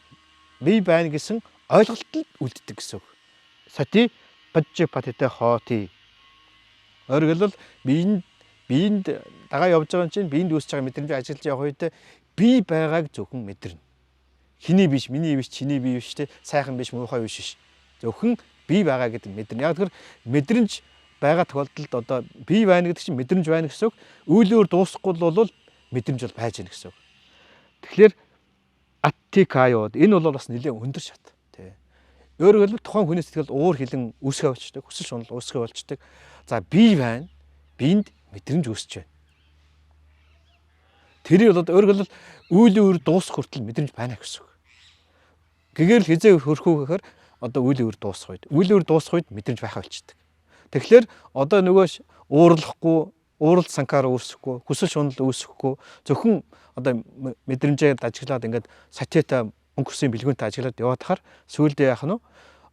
Speaker 1: бие байна гэсэн ойлголт л үлддэг гэсэн үг. Сати пажжипатите хоти. Өөрөөр хэлбэл биеинд дагаа явж байгаа юм чинь биеинд үүсэж байгаа мэдрэмжийг ажиллаж явах үед бие байгааг зөвхөн мэдэрнэ. Хиний биш, миний биш, чиний бие биш те, сайхан биш, муухай биш биш. Зөвхөн бие байгаа гэдэг мэдэрнэ. Яг тэр мэдрэмж байгаа тохиолдолд одоо бие байна гэдэг чинь мэдрэмж байна гэсэн үг. Үйлөөр дуусахгүй бол мэдрэмж бол байж гэнэ гэсэн үг. Тэгэхээр аттикайод энэ бол бас нэлээд өндөр шат тий. Өөрөөр хэлбэл тухайн хүний сэтгэл уур хилэн үүсгээ болчдөг, хүсэл шунал үүсгээ болчдөг. За бие байна, биед мэдрэмж үүсэж байна. Тэрийг бол өөрөөр хэлбэл үйлийн үр дуусах хүртэл мэдрэмж байна гэсэн үг. Гэгээр л хизээ хөрөх үү гэхээр одоо үйлийн үр дуусах үед, үйлийн үр дуусах үед мэдрэмж байхаа болчдөг. Тэгэхээр одоо нөгөө уурлахгүй, уурал санкаар үүсэхгүй, хүсэл шунал үүсэхгүй, зөвхөн одоо мэдрэмжээ дажиглаад ингээд сатиатай мөнгө хүсийн бэлгүүнтэй ажиглаад яваад хахаар сүүлдээ яах нь вэ?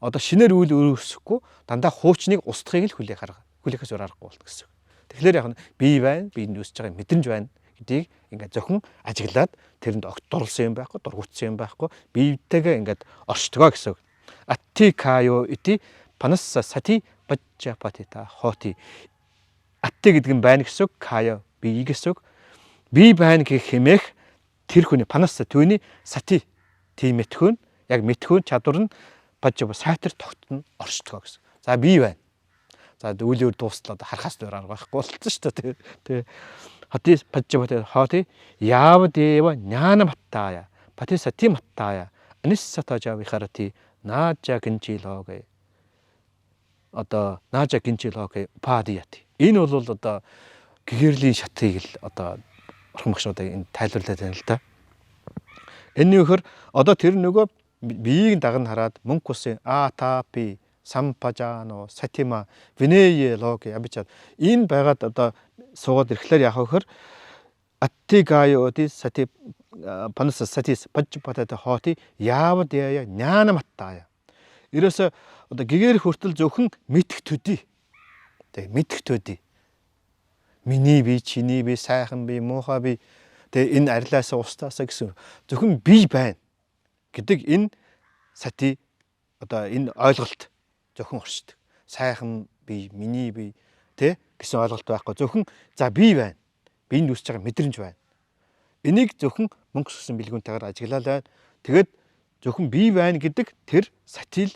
Speaker 1: Одоо шинээр үйл үүсэхгүй, дандаа хуучныг устгахыг л хүлээх арга, хүлээхээс өөр аргагүй болт гэсэн. Тэгэхээр яах нь бие байна, биеинд үүсэж байгаа мэдрэмж байна гэдгийг ингээд зөвхөн ажиглаад тэрэнд огт дурлсан юм байхгүй, дургуутсан юм байхгүй, биетэйгээ ингээд орчдгоо гэсэн үг. Атти кайо ити панасса сати паччапатита хоти. Атти гэдэг нь байна гэсэн үг, кайо бие гэсэн үг. Бие байна гэх хэмээх тэр хүний панасса түүний сати тийм мэтхүүн, яг мэтхүүн чадвар нь пачча сайтар тогтно орчдгоо гэсэн. За бие байна. За үйл өөр дуустлаа харахаас өөр арга байхгүй болцсон шүү дээ. Тэ. Хати паччапати хоти яава дева няна маттая пати сати маттая аниссатажа вихарати наажа гинжилогэ одоо наажа гинжилогэ падияти. Энэ бол одоо гэгэрлийн шатыг л одоо орхон багшуудыг энэ тайлбарлаад байна л да. Энэ нь вөхөр одоо тэр нөгөө биеийг дагна хараад мөнх усын а та пи сампажано сатима винее логи абичад энэ байгаад одоо суугаад ирэхлээр яах вэ гэхээр Atti gayoti sati panasa satis pajjapatata хоти яавад яя ඥාнаматтая. Ерөөсө одоо гэгэрх хүртэл зөвхөн мэдэх төдий. Тэг мэдэх төдий. Миний би, чиний би, сайхан би, муухай би, тэг энэ арилаасаа устаасаа гэсэн зөвхөн би байна гэдэг энэ сати одоо энэ ойлголт зөвхөн оршдог. Сайхан би, миний би тэ гэсэн ойлголт байхгүй. Зөвхөн за би байна. Биеинд үүсэж байгаа мэдрэмж байна. Энийг зөвхөн мөнгө гэсэн бэлгүүнтэйгээр ажиглал байна. Тэгээд зөвхөн бие байна гэдэг тэр сатил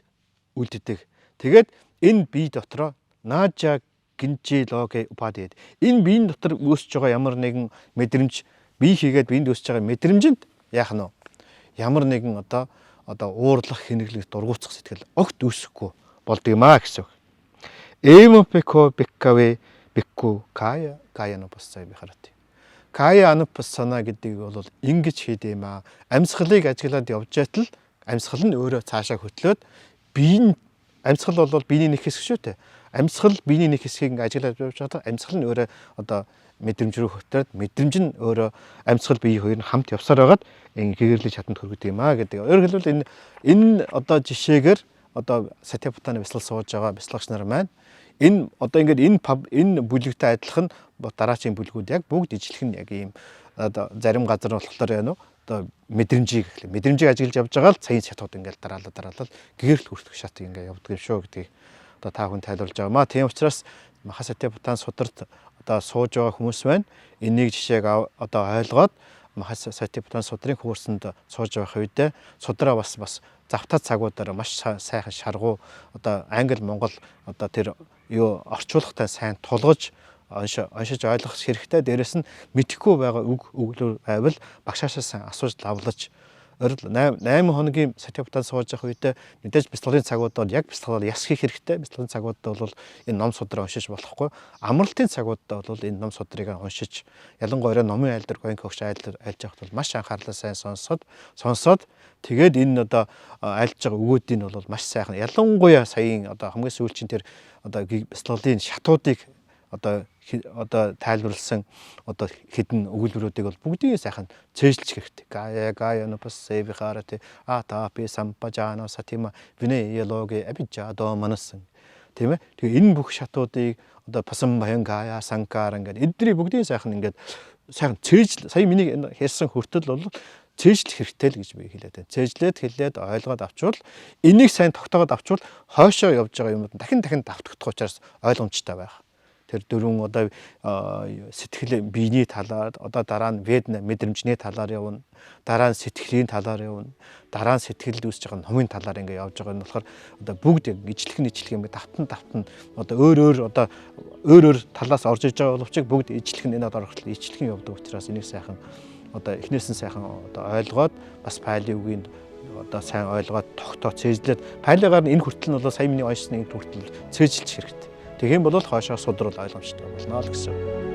Speaker 1: үлддэг. Тэгээд энэ бие дотроо наажа гинжи логе упад. Энэ биеийн дотор үүсэж байгаа ямар нэгэн мэдрэмж, бие хийгээд биеинд үүсэж байгаа мэдрэмжинд яах нь вэ? Ямар нэгэн одоо уурлах, хэнэглэх, дургуутсах сэтгэл огт үүсэхгүй болдог юм а гэсэн үг. Эвмпеко беккаве бекку кая каянупассай бихарати. Кая анупассана гэдэг бол ингэж хийдэм аа. Амьсгалыг ажиглаад явж байтал амьсгал нь өөрөө цаашаа хөтлөөд биеийн амьсгал бол биений нэг хэсэг шүү дээ. Амьсгал биений нэг хэсгийг ингээ ажиглаад явж байхдаа амьсгал нь өөрөө одоо мэдрэмж рүү хөтлөөд мэдрэмж нь өөрөө амьсгал бие хоёр нь хамт явсаар байгаад ингээ гэгэрлийн шатанд хүргэдэг юм аа гэдэг. Өөрөөр хэлбэл энэ одоо жишээгээр одоо Сатипаттханы бясалгал сууж байгаа бясалгагч нар маань энэ одоо ингээд энэ бүлэгтэй адилхан дараачийн бүлгүүд яг бүгд ижлэх нь яг ийм одоо зарим газар нь болохоор яа нү одоо мэдрэмжийг гэхлээр мэдрэмжийг ажиглаж явж байгаа л цаяын шатууд ингээд дараалал гэрэл хүртэх шатыг ингээд явдаг юм шүү гэдгийг одоо та хүн тайлбарлаж байгаа маа. Тийм учраас Маха Сатипаттхан сударт одоо сууж байгаа хүмүүс байна. Энийг жишээг одоо ойлгоод Маха Сатипаттхан судрын курсэнд сууж байх үедээ судраа бас завтаа цагуудаараа маш сайхан шаргуу одоо англи монгол одоо тэр юу орчуулгатай сайн тулгаж уншиж ойлгох хэрэгтэй. Дээрэс нь мэдэхгүй байгаа үг өглөр байвал багшаашаа сайн асууж лавлаж ойрол 8 хоногийн Сатипаттхан сууж явах үедээ мэдээж бясалгалын цагуудад яг бясалгалаар яс хийх хэрэгтэй. Бясалгалын цагуудад бол энэ ном судраа уншиж болохгүй. Амралтын цагуудад бол энэ ном судрыг уншиж ялангуяа номын айл дээр Гоенка өгч айлж явахд бол маш анхаарлаа сайн сонсоод тэгээд энэ одоо айлж байгаа өгөөдийг нь бол маш сайхан ялангуяа саяын одоо хамгийн сүүлчийн тэр одоо бясалгалын шатуудыг одоо тайлбарласан одоо хэдэн өгүүлбэрүүдийг бол бүгдийг сайхан цээжилж хэрэгтэй. Гая гая нупас вихарати атапи сампажана сатима винеялоги абиджадо манасан. Тийм ээ. Тэгээ энэ бүх шатуудыг одоо пасан баян гая санкар ингээд эдний бүгдийг сайхан ингээд сайхан цээжл сая миний ярьсан хүртэл бол цээжлэх хэрэгтэй л гэж би хэлээд байна. Цээжлээд хэлээд ойлгоод авчвал энийг сайн тогтоогод авчвал хойшоо явж байгаа юмуд дахин давтагдах учраас ойлгомжтой байх. Тэр дөрвөн одоо сэтгэл биений талаар одоо дараа нь ведна мэдрэмжний талаар явна. Дараа нь сэтгэлийн талаар явна. Дараа нь сэтгэлд үүсэж байгаа номын талаар ингээ явж байгаа нь болохоор одоо бүгд ижлэх юм давтан одоо өөр одоо өөр талаас орж иж байгаа боловч бүгд ижлэх нь энэ одоо орохтой ижлэх нь явдаг учраас энийг сайхан одоо эхнээс нь сайхан одоо ойлгоод бас пали үгийн одоо сайн ойлгоод тогтоо цээжлээд палигаар нь энэ хүртэл нь бол сая миний уншсан энэ хүртэл цээжилж хэрэгтэй. Тэгэх юм бол хойшоо судрал ойлгомжтой болно л гэсэн.